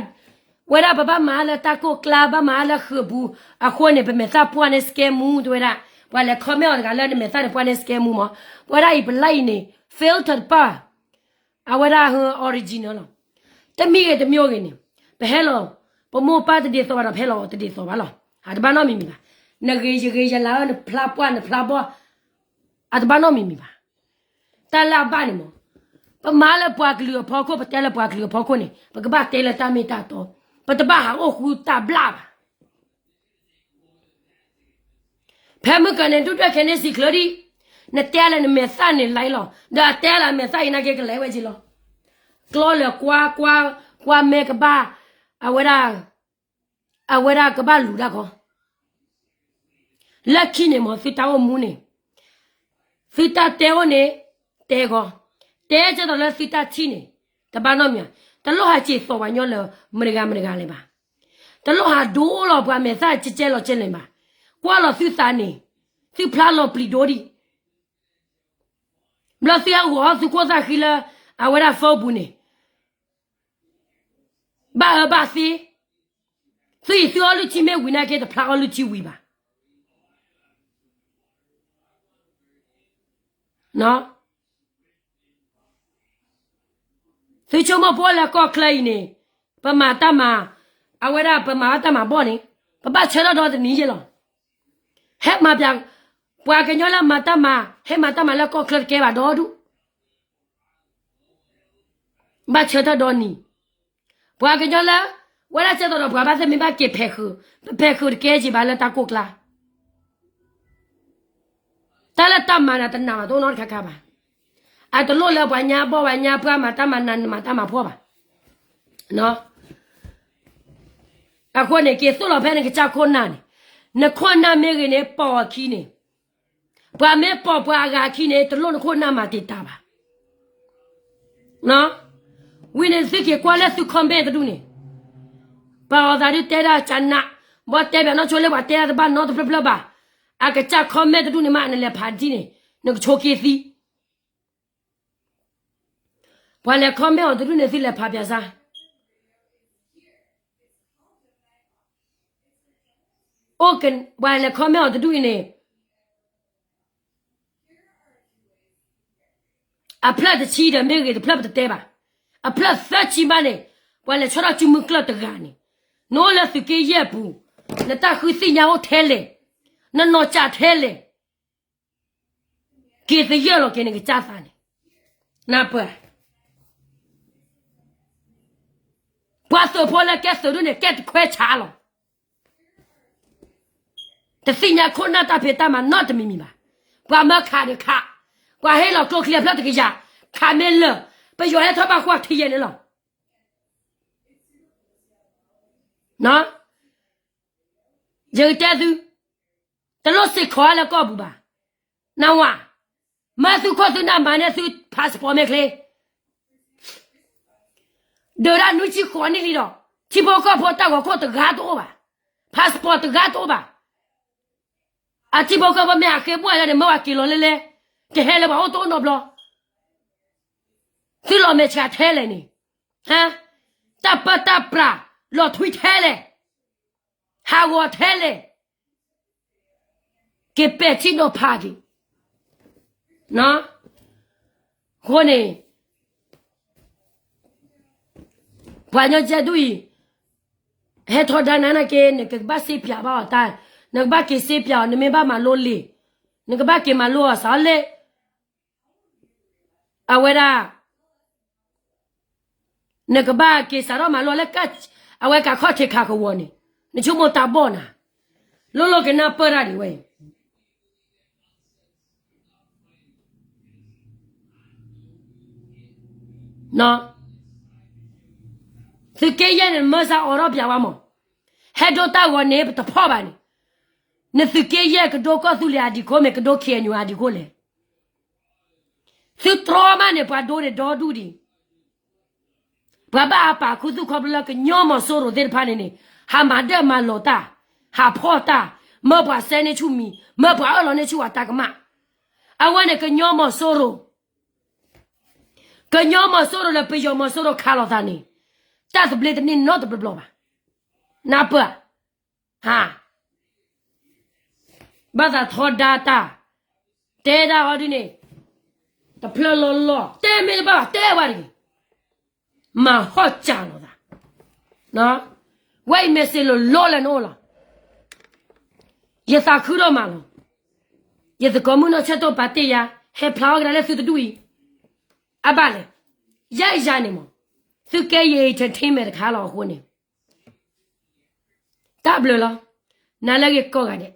ဝဲဒၣ်ပဘၣ်မၤအါလၢတၢ်ကိၢ်ကျါ ဘၣ်မၤအါလၢဃုာ်ပူၤ အဃိန့ၣ် ပမဲာ်သၣ်ပှၢ်န့ၢ်စကဲမူ တဲဝဲဒၣ် ပှၤလဲၤ comment အီၤတဂၤလၢနမဲာ်သၣ်န့ၣ်ပှၢ်န့ၢ်စကဲမူမး ပဝဲဒၣ်အံၤပလၢအံၤန့ၣ် filter တပၢၢ် အဝဲဒၣ် original လီၤ. တမံၤဂ့ၤတမံၤဂ့ၤန့ၣ် ပဟဲလီၤ ပမိၢ်ပၢ်တဒ်သိးဘၣ်ဒီး ပဟဲလီၤအီၤတဒ်သိးဘၣ်လီၤ. အတဘၣ်နီတမံၤမံၤဘၣ်. နဂ့ၤယဂ့ၤယလၤအၢ နဖျါပှၢ်နဖျါဘီၣ် အတဘၣ်နီတမံၤမံၤဘၣ်. တၢ်လၢအဘၣ်န့ၣ်မး ပမၤလၢပှၤကလုာ်အဖီခိၣ် ပတဲလၢပှၤကလုာ်အဖီခိၣ်န့ၣ် ပကဘၣ်တဲလၢတၢ်မ့ၢ်တၢ်တီ ပတဘၣ်ဟးအိၣ်ဃူတၢ်ဘျၣ်ဘၣ်. ဖဲမုၢ်ကၢၤန့ၣ် ဒူၣ်ဒွဲၣ်ခဲန့ၣ်စံးချၢဒံး နတဲလၢနမဲာ်သၣ်န့ၣ်လၢလီၤ ဒီးအတဲလၢအမဲာ်သၣ်အံၤနာ်က့ကလဲၤဝဲက့ၤလီၤ. ကျီလၢကွၢ်ကွၢ်ကွၢ်မဲကဘၣ် အဝဲဒၣ် အဝဲဒၣ်ကဘၣ်လူၤတၢ်ခီ လၢခံန့ၣ်မး သုတၢ်အိၣ်မူန့ၣ် သုတၢ်တဲအိၣ်န့ၣ် တဲဂီၤ တဲကဲသိးလၢသုတၢ်ထံၣ်န့ၣ် တဘၣ်နီတမံၤ တလိၣ်ဟးစ့ၢ်သီပှၤညီလၢ မတဂၤမတဂၤလဲၣ်ဘၣ်. တလိၣ်ဟးဒိလီၤပှၤမဲာ်သၣ်ကဲကဲလီၤကဲလဲၣ်ဘၣ်. ကွၢ်လီၤသုသးန့ၣ် သုဖျါလီၤပျံၤဒိဒံး ဘျီသုဟဲဂီၤသုခိၣ်သၣ်ဃံလၢ အဝဲဒၣ် phone ပူၤန့ၣ် ဘၣ်အၢဘၣ်သီ သုအံၤသုအီလုၢ်ထံမ့ၢ်ဝံၤနာ်က့ တဖျါအီလုၢ်ထံဝံၤဘၣ်. သုဆိကမိၣ်ပအိၣ်လၢကီၢ်ချၢအံၤန့ၣ် ပမၤတၢ်မၤ အဝဲဒၣ်ပမၤဘၣ်တၢ်မၤဘီၣ်န့ၣ် ပဘၣ်ဆၢထၢၣ်ဒီတနံၤယဲလီၤ. ဟဲမၤပျး, ပှၤကညီလၢမၤတၢ်မၤ ဟဲမၤတၢ်မၤလၢကီၢ်ချၢတကဲဘၣ်ဒီဒူၣ်, ဘၣ်ဆၢထၢၣ်ဒီနံၤ, ပှၤကညီလၢ ဝဲဒၣ်ကဲသိးဒီးပှၤဘၣ်သ့ၣ်မ့ၢ်ဘၣ်က့ၤဖဲးဃုာ်, ပဖဲးဃုာ်တကဲက့ၤဘၣ်လၢတၢ်ကိၢ်ကျါ တၢ်လၢတၢ်မၤန့ၣ် တနာ်ဘၣ်တအိၣ်နီတခါခါဘၣ်. အတလိၣ်လၢပှၤညါဘီၣ်ပှၤညါပှၢ်မၤတၢ်မၤနး နမၤတၢ်မၤဖှီၣ်ဘၣ်. အဃိန့ၣ် က့ၤသိၣ်လီၤဖဲနကစၢ်ခိၣ်နၢ်န့ၣ်, နခိၣ်နၢ်မ့ၢ်ဂ့ၤန့ၣ် ပိာ်အခံန့ၣ်, ပှၤမ့ၢ်ပိာ်ပှၤအဂၤအခံန့ၣ် တလိၣ်နခိၣ်နၢ်မၤတံာ်တာ်ဘၣ်. ဝံၤန့ၣ်သုက့ၤကွၢ်လၢသု comment တဒူၣ်န့ၣ်, ပှၤအီၣ်သးဒုးတဲဒၣ်ကနး, ဘီတဲဘၣ်နီၢ်ဆိလၢပှၤတဲဒၣ်တဘၣ်နီတဖျၢၣ်ဖျၢၣ်ဘၣ်, အကစၢ် comment တဒူၣ်န့ၣ်မး နလဲၤဖးဒ်န့ၣ် နကဆိးက့သံ ပှၤလဲၤ comment အီၤတဒူၣ်န့ၣ် သုလဲၤဖးပၠးစၢ်, အိၣ်က, ပှၤလဲၤ comment အီၤတဒူၣ်အံၤန့ၣ်, အဖျၢၣ်တဆံဒီးမ့ၢ်ဂ့ၤ တဖျၢၣ်ပတတဲဘၣ်, အဖျၢၣ်သၢဆံဘၣ်န့ၣ်, ပှၤလဲၤဆီထီၣ်စုမုၢ်ကျၢၢ်တဂၤန့ၣ်, နအိၣ်လၢသုးက့ယဲၢ်ပူၤ, နတၢ်ဃုသ့ၣ်ညါအိၣ်ထဲလဲၣ်, နနီၢ်ကစၢ်ထဲလဲၣ် က့ၤသယၢၢ်လီၤက့ၤနကစၢ်သးန့ၣ်, နၢ်ပၢၢ်, ပှၤသုးဖိလၢကဲသုးဒူၣ်န့ၣ် ကဲတခွဲဆးလီၤ. တသ့ၣ်ညါခိၣ်နၢ်တၢ်ဖံးတၢ်မၤနီတမံၤမံၤဘၣ်. ပှၤမၢခးဒီးခး, ပှၤဟ့ၣ်လီၤကျိချံအဖျၢၣ်တကယၤ, ခးမ့ၢ်လၢာ်, ပယီၤဟဲထီၣ်ဘၣ်ဃီထံယဲၢ်န့ၣ်လီၤ. ယကတဲသု, တလိၣ်စ့ၢ်ကီးလၢကီၢ်ပူၤဘၣ်. နဝၤ, မ့ၢ်သုခိၣ်သုနၢ်မၤန့ၢ်သု passport မ့ၢ်ချ့, ဒုးဒၣ်နွံဆံဃိးနံၣ်လံဒီး, ထံဖိကီၢ်ဖိတၢ်ဂီၤခိၣ်တဂၤတအိၣ်ဘၣ်, passport တဂၤတအိၣ်ဘၣ်. အထံဖိကီၢ်ဖိမ့ၢ်အဃ့ဘိၣ်အလၢန့ၣ် မၢဝဲက့ၤလီၤလဲလဲ, ကဟဲလၢပှၤအိၣ်တအိၣ်နီတဘျီ. သုလီၤမဲာ်ဆှးထဲလဲၣ်န့ၣ်, ဟါ, တၢ်ပၢတၢ်ပြးလီၤထွံထဲလဲၣ်, ဟးဂီၤထဲလဲၣ်, က့ၤပဲာ်ထံနီၤဖးက့ၤ. အဃိန့ၣ် ပှၤကညီကဲဒူၣ်အံၤ, ဟဲထီဒါနၤနာ်က့ နကဘၣ်စ့ပၠးဘၣ်အီၤတၢ်, နကဘၣ်က့ၤစ့ပၠးအီၤ နမ့ၢ်ဘၣ်မၤလိလံာ်, နကဘၣ်က့ၤမၤလိအီၤစးလၢ အဝဲဒၣ် နကဘၣ်က့ၤစးထီၣ်မၤလိလၢ အဝဲကးခီၣ်ထံးခးကဝီၤန့ၣ်, နဆိကမိၣ်တၢ်ဘီၣ်နၤ, လိၣ်လိၣ်ကနၢ်ပၢၢ်တၢ်ဒံးဝဲအံၤ သုးက့ယဲၢ်န့ၣ် မၢစၢ်အိးထီၣ်ပၠးဝဲမး, ဟဲဒိတၢ်ဂီၤန့ၣ် ပတဖီၣ်ဘၣ်န့ၣ်, နသုးက့ယဲၢ်ကဒိကီၢ်သူလ့ၤအဒံးခိၣ်မ့ၢ် ကဒိ ခ့ၣ်အဲၣ်ယူၣ် အဒံးခိၣ်လဲၣ်. သုတြီမးန့ၣ် ပှၤဒိန့ၣ်ဒီဒူၣ်ဒံး ပှၤဘၣ်အပာ်ခူသူၣ်ခီဖျိလၢကညီမီၤစိရိၤသ့ၣ်တဖၣ်န့ၣ်န့ၣ်, ဟးမၤဒၢၣ်မၤလီၤတၢ်, ဟးဖီၣ်တၢ်, မၢပှၤစဲန့ၢ်ဆူၣ်မံၤ, မၢပှၤအၢၣ်လီၤန့ၢ်ဆူၣ်အတၢ်ကမၣ်. အဝဲန့ၣ်ကညီမီၤစိရိၤ, ကညီမီၤစိရိၤဒီးပယီၤမီၤစိရိၤခးလိာ်သးန့ၣ်, တၢ်သဘျ့တန့ၢ်နီတဘျီဘျီဘၣ်. နၢ်ပၢၢ်ဧါ. ဘၣ်သးထီဒါတၢ်, တဲဒၣ်အီၤဒ်န့ၣ်, တဖျၢၣ်လီၤလီၤ တဲမ့ၢ်တဘၣ်ဘၣ် တဲဝဲတဂ့ၤ, မၤဟီၣ်စၢ်လိာ်သး. ဝဲအံၤ message လီၤလီၤလၢနအိၣ်လီၤ. ယသးခုဒိၣ်မးလီၤ. ယသကိးမုၣ်နီၢ်ဆၢတိၢ်ပာ်တ့ၢ်ယၤ, ဟဲဖျါအီၣ်ကဒါလၢသုတဒူၣ်အံၤ, အဘၣ်လဲၣ်. ယဲယၤန့ၣ်မး, သုကဲယ entertainment တခါလီၤအဃိန့ၣ် တၢ်ဘျုးလီၤ. နၤလၢအဂ့ၤကိးဂၤဒဲး.